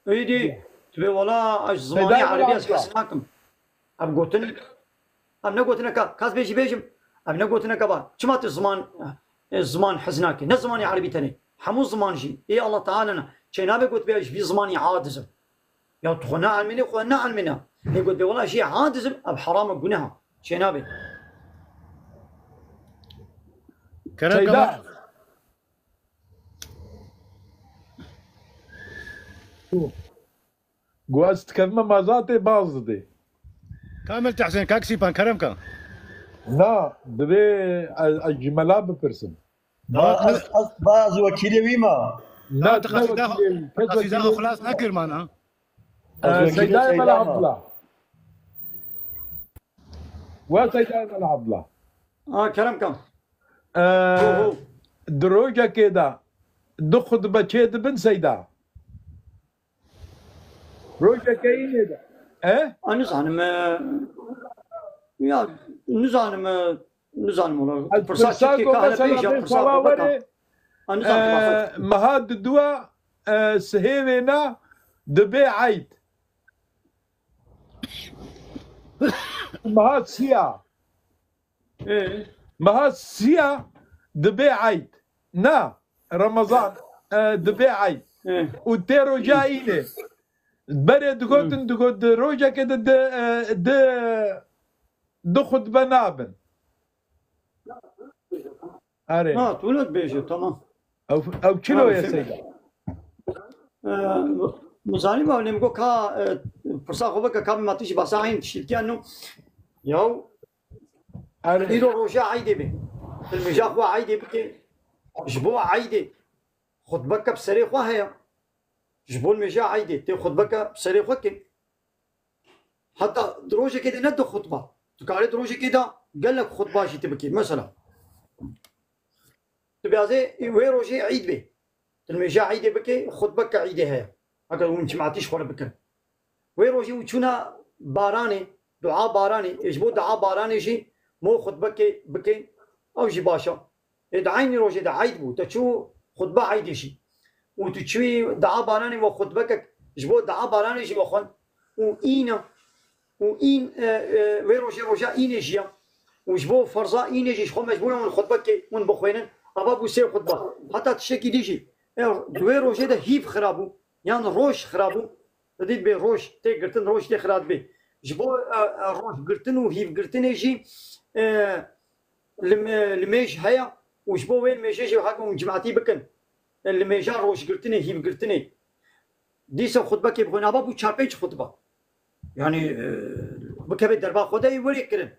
Êdî, tu bê wela ez zimanê Seyda erebî ez Murat hez nakim. Ev gotin, ev ne gotineka, kas bêjî bêjim, ev ne gotineka ba. Çima tu ziman, e, ziman hez nakî? Ne zimanê erebî tenê. Hemû ziman jî. Ê Allah Teala ne. Çênabe got bê ez ji vî zimanî aciz im. Ya tu xwe neelmînî, xwe neelmîne. Lê got bê wela jî aciz im, ev heram e, guneh e. Çênabe. Kerem Seyda. Kemal. Ku ez dikevime mazatê baz didê. Kamil Tehsin, kak Sîpan, kerem ke. Na, divê ez, ez ji mela bipirsim. Ba, ez, ez, ba, ez wekîlê wî me. Na, Na, tu ne qasîda, wekîlê wî. Kes qasîda wekîlê wî xilas me. Nekir mana. Ez Ee, wekîlê Seydayê Seyda Mela me. Abdullah. We Seydayê Mela Abdullah. A, kerem ke. Ee, Ho, ho. Di rojekê de du xutbe çê dibin Seyda. Rojeke înê de. E? A, nizanim, e, ya, nizanim, e, nizanim ola. Ez pirsa pirsa çekê ku ka hele mesela pêş ya bê pirsa sala xwe beka. Werê, A, nizanim, e, tu bafet. Meha diduwa, e, sihêvê na dibê eyd. Meha siya. Ê. Meha siya dibê eyd. Na, Remezan, e, dibê eyd. Ê. Û tê roja înê. Berê digotin, Hı. Digot di rojekê de di, e, di, du xutbe nabin. Erê. Ha, tu wilo dibêje, tamam. Ew, ew çilo ye Seyda? E, Muzanî ma nem go ka, e, pirsa xwe bike ka ma tu jî basa eyn tiştî dikiya nû. Yaw, Erê. Îro roja eydê be. Tu li mêja xwe eydê bike. Ji bo eydê xutbeke bi serê xwe heye. Ji bo li mêja eydê tê xutbeke bi serê xwe ke. Heta di rojekê de ne du xutba. Tu karê di rojekê de gelek xutba jî tu bikî. Mesela, tu biyazê wê rojê eyd bê. Tu li mêja eydê bikê, xutbeke eydê heye. Heke hûn cimatî ji xwe re bikin. Wê rojê û çûna baranê, dua baranê, ê ji bo dua baranê jî mo xutbekê bikê, ew jî baş e. Ê di eynî rojê de eyd bû, te çû xutba eydê jî. Û tu çûyî dua baranê we xutbekek ji bo dua baranê jî we xwend. Û îna, û în, e, e, wê rojê roja înê jî ya. Û ji bo ferza înê jî ji xwe mecbûr in hûn xutbekê hûn bixwînin. Ava bû sê xutba. Heta tiştekî dî jî. E, di wê rojê de hîv xira bû. Yan roj xira bû. Didît bê roj tê girtin, roj tê xira dibê. Ji bo, e, e, roj girtin û hîv girtinê jî, e, li me-, li mêj heye û ji bo wê li mêjê jî heke hûn cimatî bikin. E, li mêja roj girtinê, hîv girtinê. Dîsa xutbekê bixwîne, ava bû çar pênc xutba. Yanî, e, bikeve derba xwe de yê werê kirin.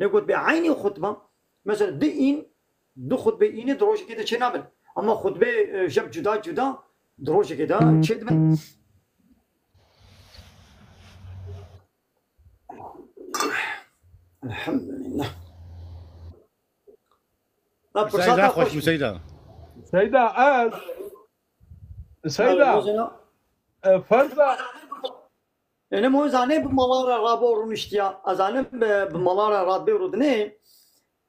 Lê got bê eynî xutba, mesela di în, du xutbê înê di rojekê de çênabin. Ama xutbê, e, jeb cuda cuda di rojekê de çêdibin. Elhamdulillah. Ha, Seyda, pirsata xweş xweş bû, bû. Seyda. Seyda, ez, Seyda, Merhaba, Zeyno. E, ferza. Ene mo zanê bi mala re rabo rûniştiya. Ez zanim bi, bi mala re radbê rûdinê.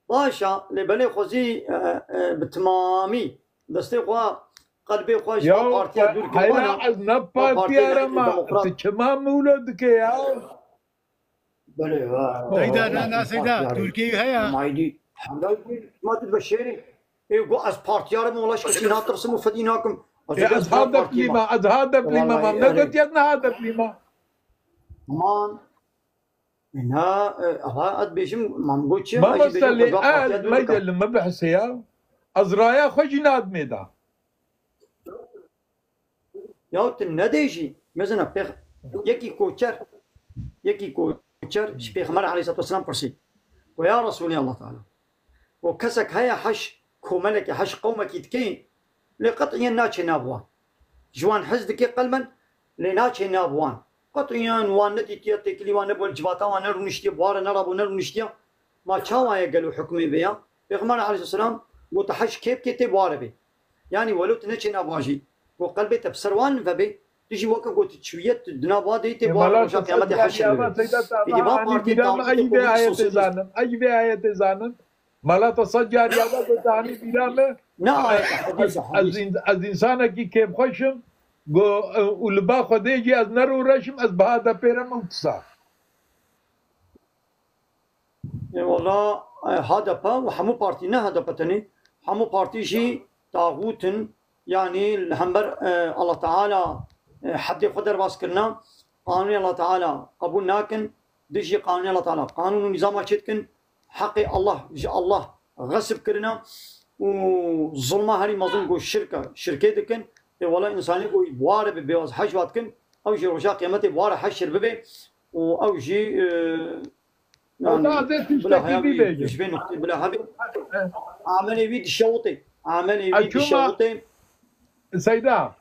Baş e, lê belê xwezî, e, e, bi timamî destê xwe, qelbê xwe ji Ya, partiya dûr heya girvana. Ez ne partiya re ma, demokrat. Tu çima mûlo dike ya? Belê, ha. Seyda, na, na, Seyda, Tirkiye heye. Maydî. Hemdayî, ma tu beşêrî. Ê, go ez partiya re mola şexsî natirsim û fedî nakim. Ê, ez ha deplîma, ez ha deplîma, mam negotiye ez neha deplîma. Aman. Na, e, ha, ez bêjim, mam got çi? Mamoste lê ez, meyde li me bihse ya. Ez raya xwe jî nadimê da. Ya tu nedê jî, mezina pêx-, yekî koçer, yekî koçer ji Pêxember aleyhissalatu vesselam pirsî. Ku ya Resulê Allah Teala, ku kesek heye heş komelekê, heş qewmekî dikê, lê qet'iyen naçê nav wan. Ji wan hez dike qelben, lê naçê nav wan. Qet'iyen wan nedîtiye, têkilî wan nebû, li civata wan nerûniştiye, bi wan re nerabû, nerûniştiye. Ma çawa ye gelo hukmê vê ya? Pêxember aleyhisselam got, heş kê bikê tê bi wan re bê. Yanî welo tu neçê nav wan jî, ku qelbê te bi ser wan vebê, tu jî weke ku tu çûye, tu di nav wan de yî tê bi wan re, roja qiyametê heşr bibê. Îdî van partiyên taxûtê komî sosyalîst. Ey vê ayetê zanin. Mala te sed carî ya ve gotanî bîra me. Ne ayet, hedîs, ez, hedîs. Ez ins-, ez însanekî kêfxweş im. Go, e, û li ba Xwedê jî ez nerûreş im, ez bi H D P re me û tisa. E, wala, e, H D P û hemû partî, ne H D P tenê, hemû partî jî taxût in, yanî li hember, e, Allah Teala, e, heddê xwe derbas kirine, qanûnê Allah Teala qebûl nakin, dijî qanûnê Allah Teala qanûn û nîzama çêdikin, heqê Allah ji Allah xesib kirine û zulma herî mezin ku şirk e, şirkê dikin. Ê wela însanê ku bi wa re bibe, ez heş wa dikim, ew jî roja qiyametê bi wa re heşir bibe û ew jî, e, yanî, bila heya wî, ji vê noqtê bila hebe, amelê wî dişewitê. Amelê wî dişewitê. Seyda,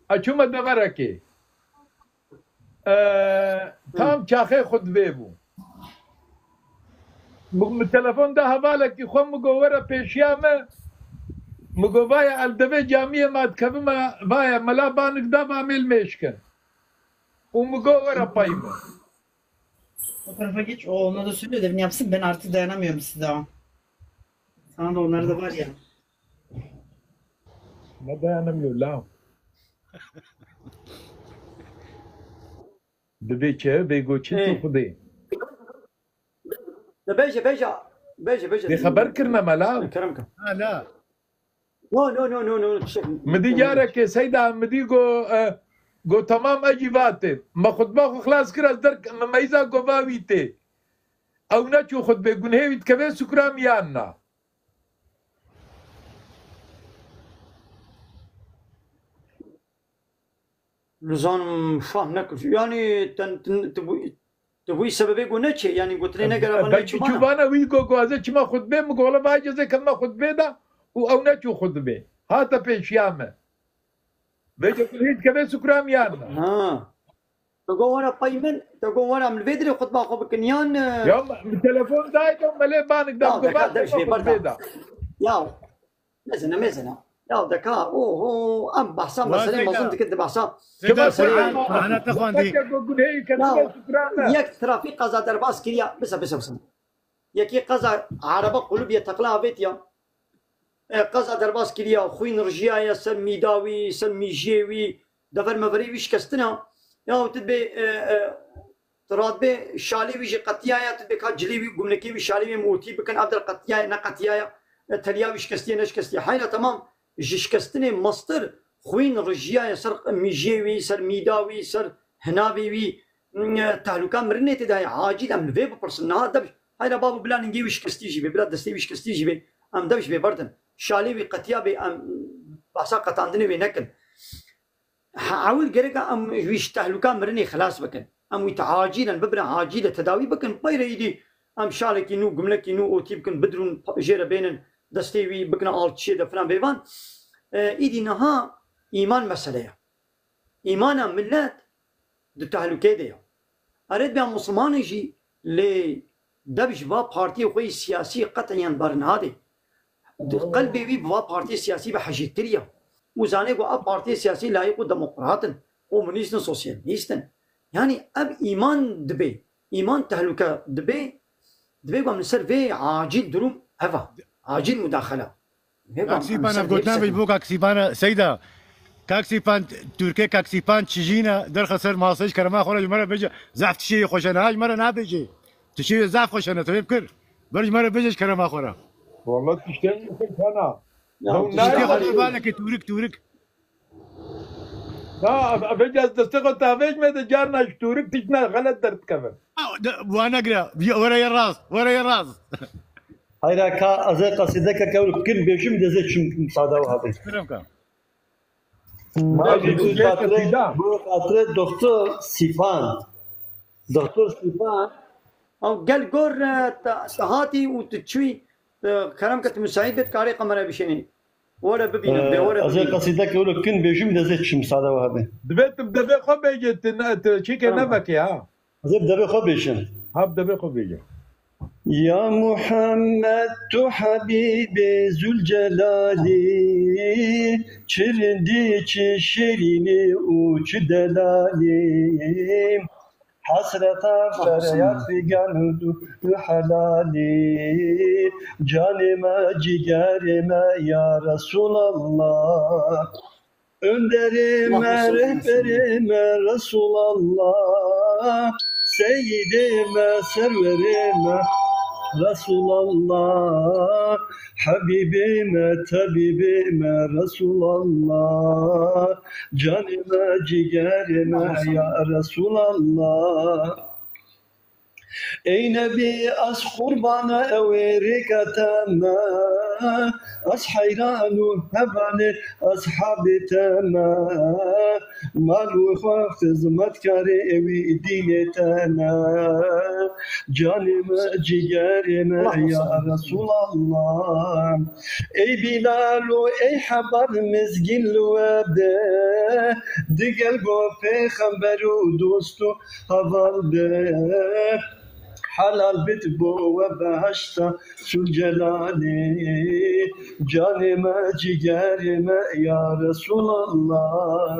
ez çûme deverekê. E, tam çaxê xutbê bû. Min, min telefon da hevalekî xwe, min got, "Were pêşiya me." Min got, "Vaye, ez devê camiyê ma dikevime, vaye, mela banik da, va mêl mêşkin." Û min got, "Were pey min." O tarafa geç, o ona da söylüyor, evini yapsın, ben artık dayanamıyorum size. Sana da onları da var ya. Ne dayanamıyor la. Dibê çi? Bê goçî tu xudê. De beje, beje, beje, beje. Bê xeber kirine me la. Kerem ke. Ha, la. No, no, no, no, no, tiştek. Midî careke Seyda, midî go, e, go, "Tamam, ez jî vatê." Me xutba xwe xilas kir, ez der, me meyza go va wî tê. Ew neçû xutbê, gunhê wî dikeve sukra miyan na. Nizanim fam nekir. Yanî ten, ten, tu bû, tu bûyî sebebê ku neçê, yanî gotinê negera bana. Belkî çûbana wî ku, ku ez ê çima xutbê, min ku wele vay cezê kevme xutbê de û ew neçû xutbê. Hate pêşiya me. Vêce kulî dikeve sukra miyan de. Ha. Te got were pey min, te got were em li vê dirê xutba xwe bikin yan, e, ya me, min telefon dayê de, me lê banik da, ya, deka, dev ji vê berda. Ya, mezine, mezine. Ya, deka, oho, em behsa meselê mezin dikin, di behsa. Seyda, Seyda, ana te xwendî. Ya, yek trafîk qeza derbas kiriya, bisa, bisa, bisa. Yekî qeza erebe qulûbiye teqla avêtiya. E, qeza derbas kiriya, xwîn rijiyaye ser mîda wî, ser mîjiyê wî, dever meverê wî şikestina. Ya tu dibê, e, e, tu radibê şalê wî jî qetiyaye, tu dibê ka cilê wî, gumlekê wî, şalê wî em otî bikin, ev der qetiyaye, neqetiyaye, e, teliya wî şikestiye, neşikestiye. Heyra temam, ji şikestinê mestir xwîn rijiyaye ser mîjiyê wî, ser mîda wî, ser hinavê wî, e, tehlûka mirinê tê de heye. Acîl em li vê bipirsin. Niha dev, heyra babo bila ningê wî şikestî jî bê, bila destê wî şikestî jî bê. Em dev ji vê berdin. Şalê wî qetiya bê, em behsa qetandinê wê nekin. He, ewil gereka em wî ji tehlûka mirinê xilas bikin. Em wî te acîlen bibirin, acîle tedawî bikin. Peyre îdî em şalekî nû, gumlekî nû otî bikin, bidrûn, jê re bênin, destê wî bikine alçiyê de filan bêvan. E, îdî niha îman mesele ye. Îmana milet di tehlûkê de ye. Erê, dibe em Musulman in jî, lê dev ji va partiyê xwe yê siyasî qet'iyen bernade. Di qelbê wî bi va partiyê siyasî ve hejêtir ye. Û zanê ku ev partiyê siyasî layîq û demokrat in, komunîst in, sosyalîst in. Yanî ev îman dibe, îman tehlûke dibe, dibe ku em li ser vê acîl durum heva, acîl mudaxele. Kaksîpan ev gotina vê ji bo Kaksîpan e, Seyda. Kaksîpan, Tirkê Kaksîpan çijîne derxe ser masê ji kerema xwe re ji me re bêje, zehf tiştê xweş e, niha ji me re nabêje. Tiştê zehf xweş e, tu vê bikir. Ber ji me re bêje ji kerema xwe re. Walla tiştê xweş hene. Ya, tiştê xwe balekê tûrik, tûrik. Ya, vêca ez destê xwe tavêj me de carna ji tûrik tiştine xelet derdikevin. Wana gira, were ye rast, were ye rast. Hayra ka ez ê qesîdeke kewr kin bêjim, dezê çim müsaade wa hebê. Kerem ka. Ma Belkî ji bu bu xatirê, qesîda. Bu xatirê Doktor Sîfan. Doktor Sîfan. Ew gel gor, e, te, te hatî û tu çûyî, e, kerem ke tu müsait bê, karê kamera bişênî. Were bibînim, bê were bibînim. Ez ê qesîdeke wilo kin bêjim, dezê çi müsaade wa hebê. Divê tu bi devê xwe bêjê, tu ne, tu çîkê Tamam. nevekê ha. Ez ê bi devê xwe bêjim. Ha, bi devê xwe bêje. Ya Muhammed, tu Habîbê Zülcelalî, çi rindî, çi şirînî û çi delalî. Hesreta feryad figan û du, du helalî. Canê me, cigerê me, ya Resulallah. Önderê me, rehberê me, Resulallah. Seyidê me, serwerê me, Resulallah. Habîbê me, tabîbê me, Resulallah. Canê me, cigerê me, ya Resulallah. Ey Nebî, ez qurbana ew ê rêka te me, ez heyran û hevalê eshabê te me. Mal û xwe xizmetkarê ewî dînê te ne. Canê me, cigerê me, ya Resulallah. Ey Bilal û ey Hebab, mizgîn li we be, digel go pêxember û dost û heval be. Helal bit bo we behişta Zülcelalî. Canê me, cigerê me, ya Resulallah.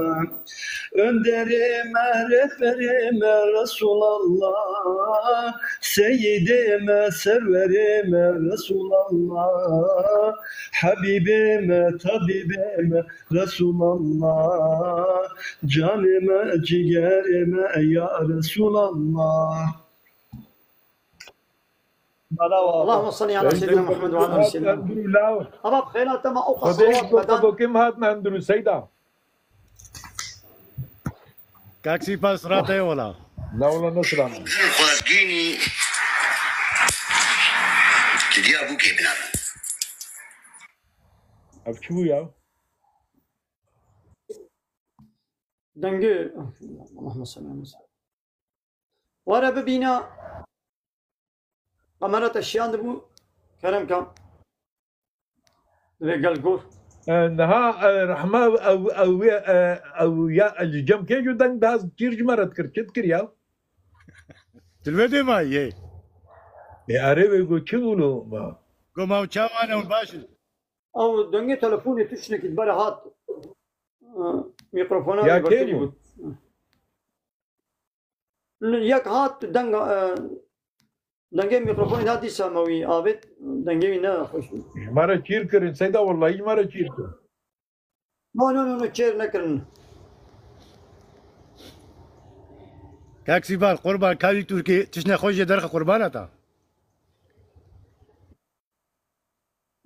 Önderê me, rehberê me, Resulallah. Seyidê me, serwerê me, Resulallah. Habîbê me, tabîbê me, Resulallah. Canê me, cigerê me, ya Resulallah. Allahümme salli ala seyyidina Muhammed ve ala seyyidina Muhammed. Ama xeyra tema o Xwedê qaswa ji bo medan. Qedokê me hatine hundir û seyda. Kak Sîpas, rate wala. La wala, ne silam. Xwedgînî didiya bûkê biname. Ev çi bû ya? Dengê. Allahümme salli ala seyyidina. Were bibîne. Kamera te şiyandibû. Kerem ka. Divê gel gor. E, niha, e, Rehma ew, ew, e, ew ya, e, li cem kê jû deng da kîr ji me re dikir, çi dikir ya? Dilbê dê ma yê. E, erê wê got çi bû lo ma? Go ma çawa ne baş in. Ew dengê telefonê tiştekî bere hat. E, mikrofona Ya wê kê bertirî bû? Bû. Yek hat deng, e, dengê mikrofonê da dîsa me wî avêt, dengê wî ne xweş bû. Ji me re çîr kirin, Seyda, wellahî ji me re çîr kirin. No, no, no, no, çêr nekirin. Kak Sîpan, qurban, kavî Tirkî, tişt nexweş jê derxe qurbana ta.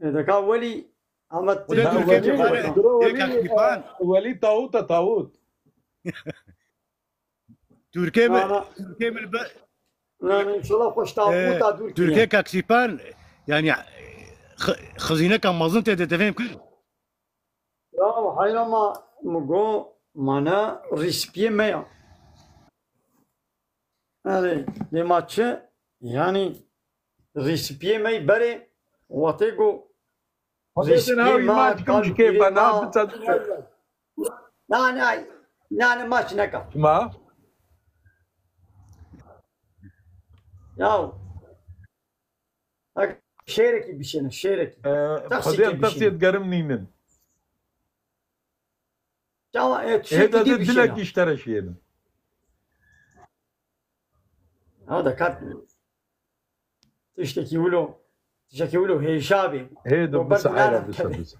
E, deka welî, ama Xwedê Tirkî Tirkê welî, jê xwe welî, bira welî, Kak Sîpan. E, welî tawût e, tawût. Tirkê mi, Ana. Tirkê mi be-, Na, na, inşallah xweş ta, e, û ta dûr Tirkê kiriye. Kak Sîpan, yani, xi-, xizîneka mezin tê de, te fêm kir? Ya, heyra ma, mi go, mana rîspiyê me ya. Erê, lê ma çi? Yani, rîspiyê me berê, watê go, Xwedê din ha wî ma dikim ji kê bana, bita. Na, na, na, na, maç neka. Çima? Ya. Bak, şêrekî bişêne, şêrekî. Ee, Xwedê em tesiyê digerim nînin. Çawa, e, tiştekî dî bişêne. Dilekî ji te re şiyêne. Ha, da kat. Tiştekî wilo, tiştekî wilo hêja bê. Hê do bisa, heyra bisa, bisa.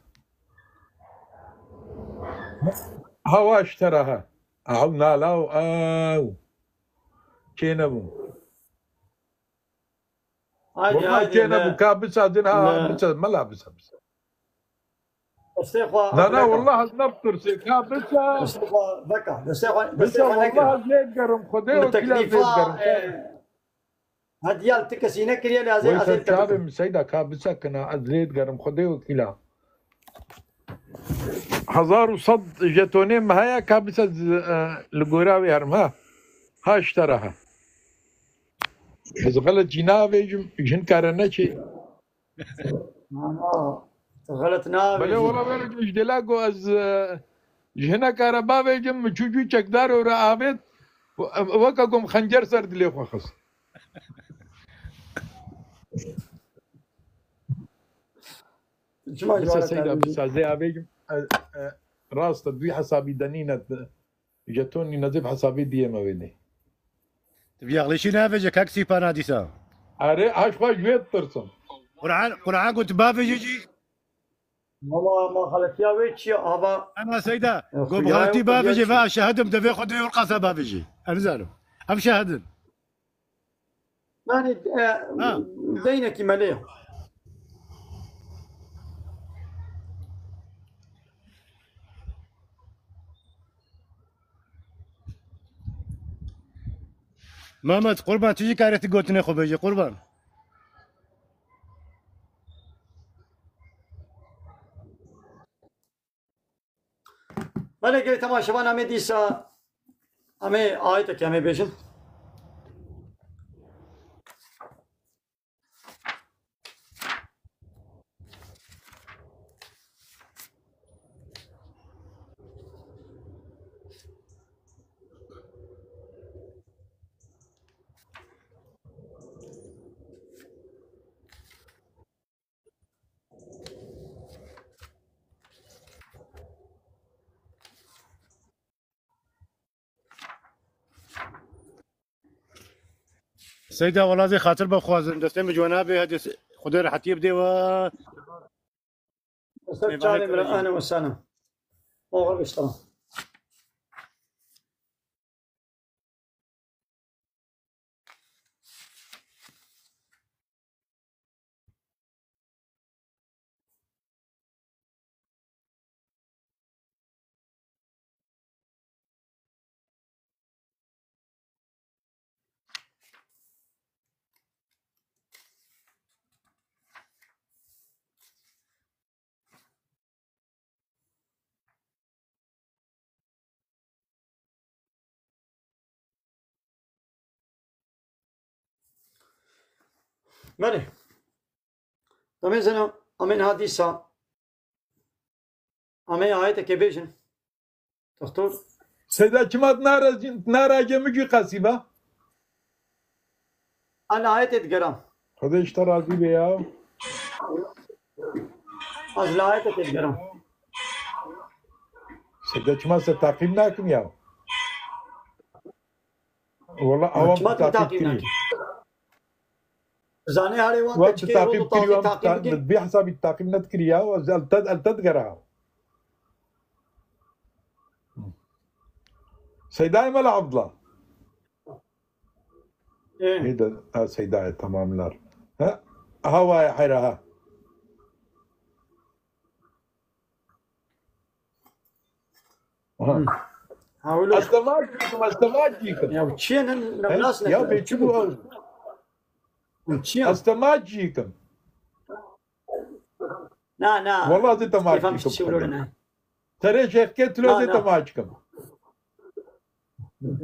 Hawa ji te re ha. Ew nala û ew. Çê nebû. Haydi, haydi, çê nebû, ka bisa din ha, bisa, mela bisa, bisa. Destê xwe Na, na, veka. Wallah ez ne bi tirsê. Ka biçe. Destê xwe veka. Destê xwe, destê Biçe, xwe wallah nekir. Ez lê digerim. Xwedê Li wekîla ez lê teklifa, digerim. e, hediya li ti kesî nekiriye, lê ez ê, Wey ez ê ser çavê diketim. Min Seyda, ka bisekina, ez lê digerim. Xwedê wekîla. Hezar û sed jetonê min heye, ka biçe z-, e, li gora wê herim, ha. Ha, ji te re he. Ez xelet jî navêjim, jin kare neçê. Na, na, tu xelet navêjî. Belê, wela were ji dêla ku ez, e, ji hineka re bavêjim, min çû cû çekdarê re avêt, weke ku min xencer ser dilê xwe xist. Çima ji Bisa were Seyda, termîjî? Bisa zê avêjim, e, e, rast e, duy hesabî denîne, jeton nîne zê bi hesabê diyê me wê dê. Tu bi yaxlêşî navêje kak Sîpana dîsa. Erê, aş xwe ji wê ditirsim. Quran, Quran got bavêje jî. Mama, ma xeletiya wê çi ye? Ava, Ema Seyda, e, go bi xuyayê xeletî û bavêje, xuyayê ve şehidim, devê xwe dê û qasa bavêje. Em zanim. Em şehidin. Yani, e, Ha. Deynekî melê ye. Mehmet, Qurban, tu jî karê tu gotinê xwe bêje, Qurban. Belê, gelê temaşevan, em ê dîsa, em ê ayetekê em ê bêjin. Seyda, wela zê xatir be xwazin, destê min ciwana bê, hadi se-, Xwedê rehetiyê bidê we. Ser çavê min re, ehlen we sehlen. Oxir be, tamam. Belê. Demê zeno, em ê niha dîsa, em ê ayetekê bêjin. Doktor. Seyda, çima tu nare-, narajê min jî qesî be? An ayetê digeram. Xwedê ji te razî be ya. Ez li ayetê tê digeram. Seyda, çima se taqîb nakim ya? Wala, awan çima tu taqîb taqîb kirî. Nakî? Zanê harê wan Wan keçikê taqîb rodo kirî, tazî wan taqîb ta-, bikin. Bi hesabî taqîb nedikirî ya, ez el te, el te digera. Seydayê Mela Abdullah. Ê. Ê de, ha, Seydayê, tamamlar. Ha? Aha, waye heyra ha. Aha. Hı. Ha, öyle. Ez te maç dikim, ez te maç dikim. Ya, bu çiye ne, ne He? Biraz ne Ya, kadar? Bê çi bû ew? Bu çiye? Ez te maç dikim. Na, na. Wala ez te maç Keyfam dikim. Çi öyle ne? Terê şêxkê tilo Na, zê na. Te maç kim.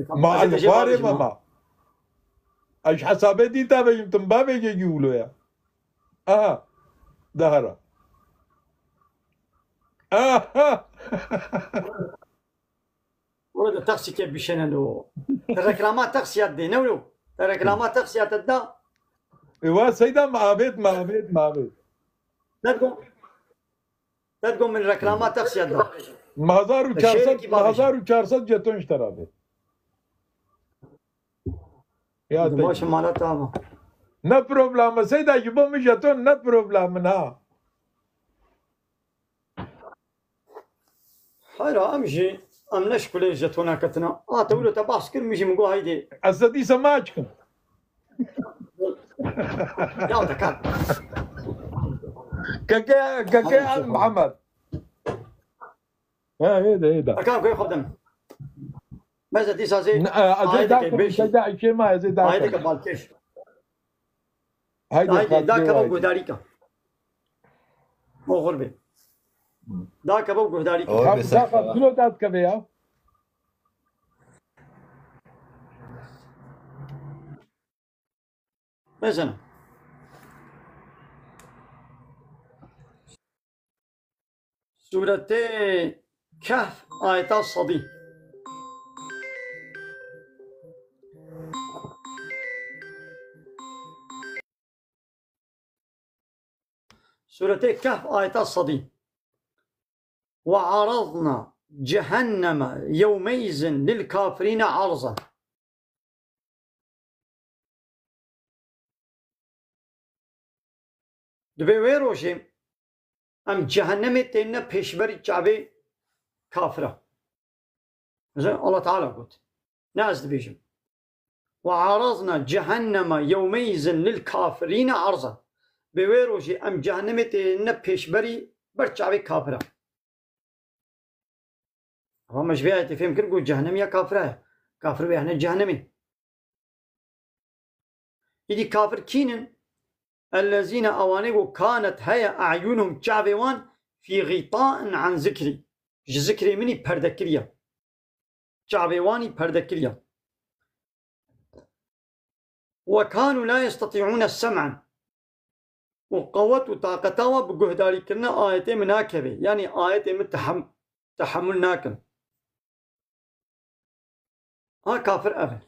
Ma ez el xwarê me ma. Ez hesabê dî te bêjim, tim bavêjê jî wilo ya. Aha. Dahara. Aha. Orada taksike bişenen o. Te reklama taksiya de, ne wilo? Te reklama taksiya te da. Ewa Seyda, ma avêt, ma avêt, ma avêt. Ne digo? Te digo min reklama taksiya da. Ma hezar û çar sed, Şêrikî ma bavêje. Hezar û çar sed jeton ji te re bê. Ya Hadi te. Baş e, mala te ama. Ne problem e, Seyda, ji bo min jeton ne problem in ha. Hayra, em jî, em ne ji kulê jetona ketina. A, te wilo te behs kir, min jî min got, haydê. Ez te dîsa maç kim. Ya, te kar. Keke, keke Hadi, El Muhammed. Ha, hêde, hêde. Aka, guhê xwe bidem. Bes, dîsa zê Ne, e, ez ê ayeteke dakim, bêşî. Te daîşê ma, ez ê dakim. Ayeteke balkêş. Haydi, Haydi, Fatih, da kebab haydi. Guhdarîka. Oxir be. Da kebab guhdarîka. Oy, Tamam, be, da sağ ol. Kilo da kebe ya. Mesela. Sûretê Kehf ayeta sedî. Sûretê Kehf ayeta sedî. Ve arazna cehenneme yewmeizin lil kafirîne arza. Dibê wê rojê em cehennemê tênine pêşberî çavê kafira. Mesela Allah Teala got. Ne ez dibêjim. Ve arazna cehenneme yewmeizin lil kafirîne arza. Bi wê rojê em cehennemê tênine pêşberî ber çavê kafira. Ama me ji vê ayetê fêm kir ku cehennem ya kafira ye. Kafir bê hene cehennemê. Îdî kafir kînin? Ellezîne, awanê ku kanet heye e'yunuhum, çavê wan, fî xîta'in an zikrî. Ji zikrê min î perde kiriye. Çavê wan î perde kiriye. Ve kanu la yesteti'ûne sem'an. Û qewet û taqeta wan bi guhdarîkirina ayetê min nakeve. Yanî ayetê min tehem-, tehemûl nakin. Ha kafir ev e.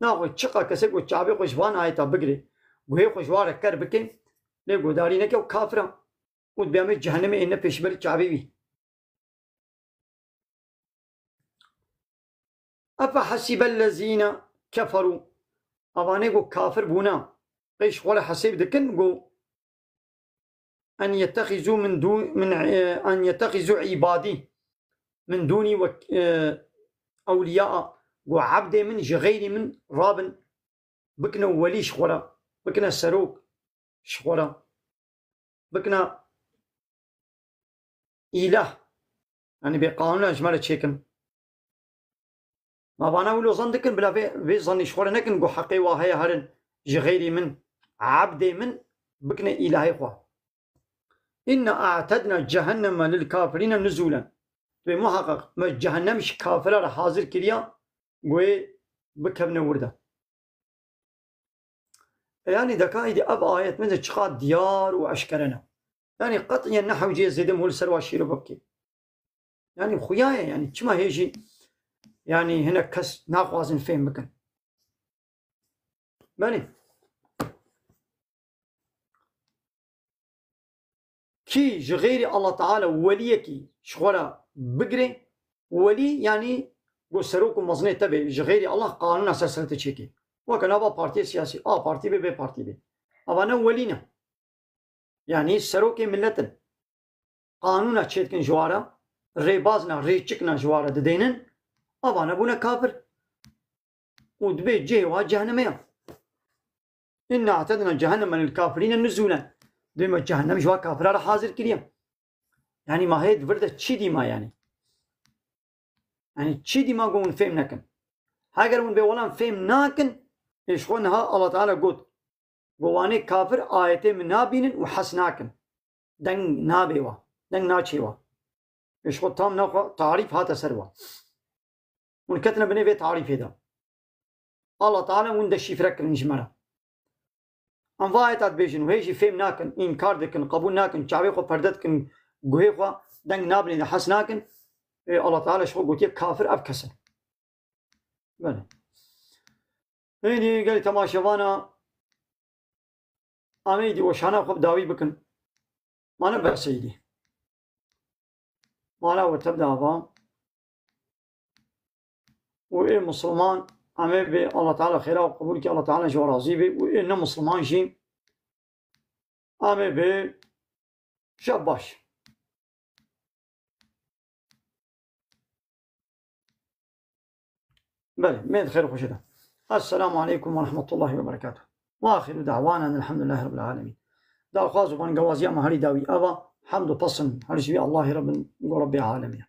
Naxwe çiqa kesek û çavê xwe ji van ayeta bigire, guhê xwe ji wan re ker bike, lê guhdarî neke û kafir e. Û dibê em ê cehennemê êne pêşberî çavê wî. Efe hesîbellezîne keferû. Evanê ku kafir bûne, qey ji xwe re hesêb dikin ku en yettexîzû min dû-, min, e, en yettexîzû îbadî min dûnî wek-, e, ewliyaa, ku ebdê min ji xeyrî min rabin, bikine welî ji xwe re, bikine serok ji xwe re, bikine îlah. Yanî bê qanûna ji me re çêkin. Ma vana wilo zan dikin, bila vê, vê zanî ji xwe re nekin, ku heqê wa heye herin ji xeyrî min, ebdê min, bikine îlahê xwe. Înna a'tedna cehenneme lil kafirîne nuzûlen. Dibê muheqeq me cehennem ji kafira re hazir kiriya, ku ê bikevine wir de. E, yanî deka îdî ev ayet meze çiqa diyar û eşkere ne. Yanî qetiyen ne hewcê zêde hol ser wa şîro bibkê. Yanî xuya ye, yanî çima hê jî, yanî hinek kes naxwazin fêm bikin. Belê. Kî ji xeyrî Allah Teala weliyekî ji xwe re bigire, welî yanî ku serok û mezinê te bê, ji xeyrî Allah qanûna ser serê te çêkê. Weke nava partiyê siyasî, A partî bê, B partî bê. Ava ne welî ne. Yanî serokê milet in. Qanûna çêdikin ji wa re, rêbazna, rêçikna ji wa re didênin, ava ne bûne kafir. Û dibê cihê wa cehennemê ye. Inna a'tedna cehenneme lil kafirîne nuzûlen. Dibê me cehennem ji wa kafira re hazir kiriye. Yanî ma hê di vir de çi dîma yanî? Yanî çi dîma ku hûn fêm nekin? Heger hûn bê welan fêm nakin, ê ji xwe niha Allah Teala got, ku wanê kafir ayetê min nabînin û hes nakin. Deng nabê wa. Deng naçê wa. Ê ji xwe tam naxwe tarîf hate ser wa. Hûn ketine binê vê tarîfê de. Allah Teala hûn deşîfre kirin ji me re. Em va ayeta dibêjin û hê jî fêm nakin, înkar dikin, qebûl nakin, çavê xwe perde dikin, guhê xwe deng nabinê de hes nakin. Ê Allah Teala ji xwe gotiye kafir ev kes e. Belê. Êdî gelî temaşevana, em êdî weşana xwe bi dawî bikin. Mane behsê êdî. Mala we tev de ava. Û ê Musulman, em ê bê Allah Teala xêra û qebûl ke, Allah Teala ji we razî bê. Û ê ne Musulman jî, em ê bê şev baş. Belê, me di xêr û xweşê de. Esselamu aleykum ve rahmetullahi ve berekatuh. Ve axiru da'wana elhamdulillahi rabbil alemin. Daxwaz û bangewaziya me herî dawî ava, Hemd û pesn her ji vî Allahê Rabbin, go Rabbê alemê.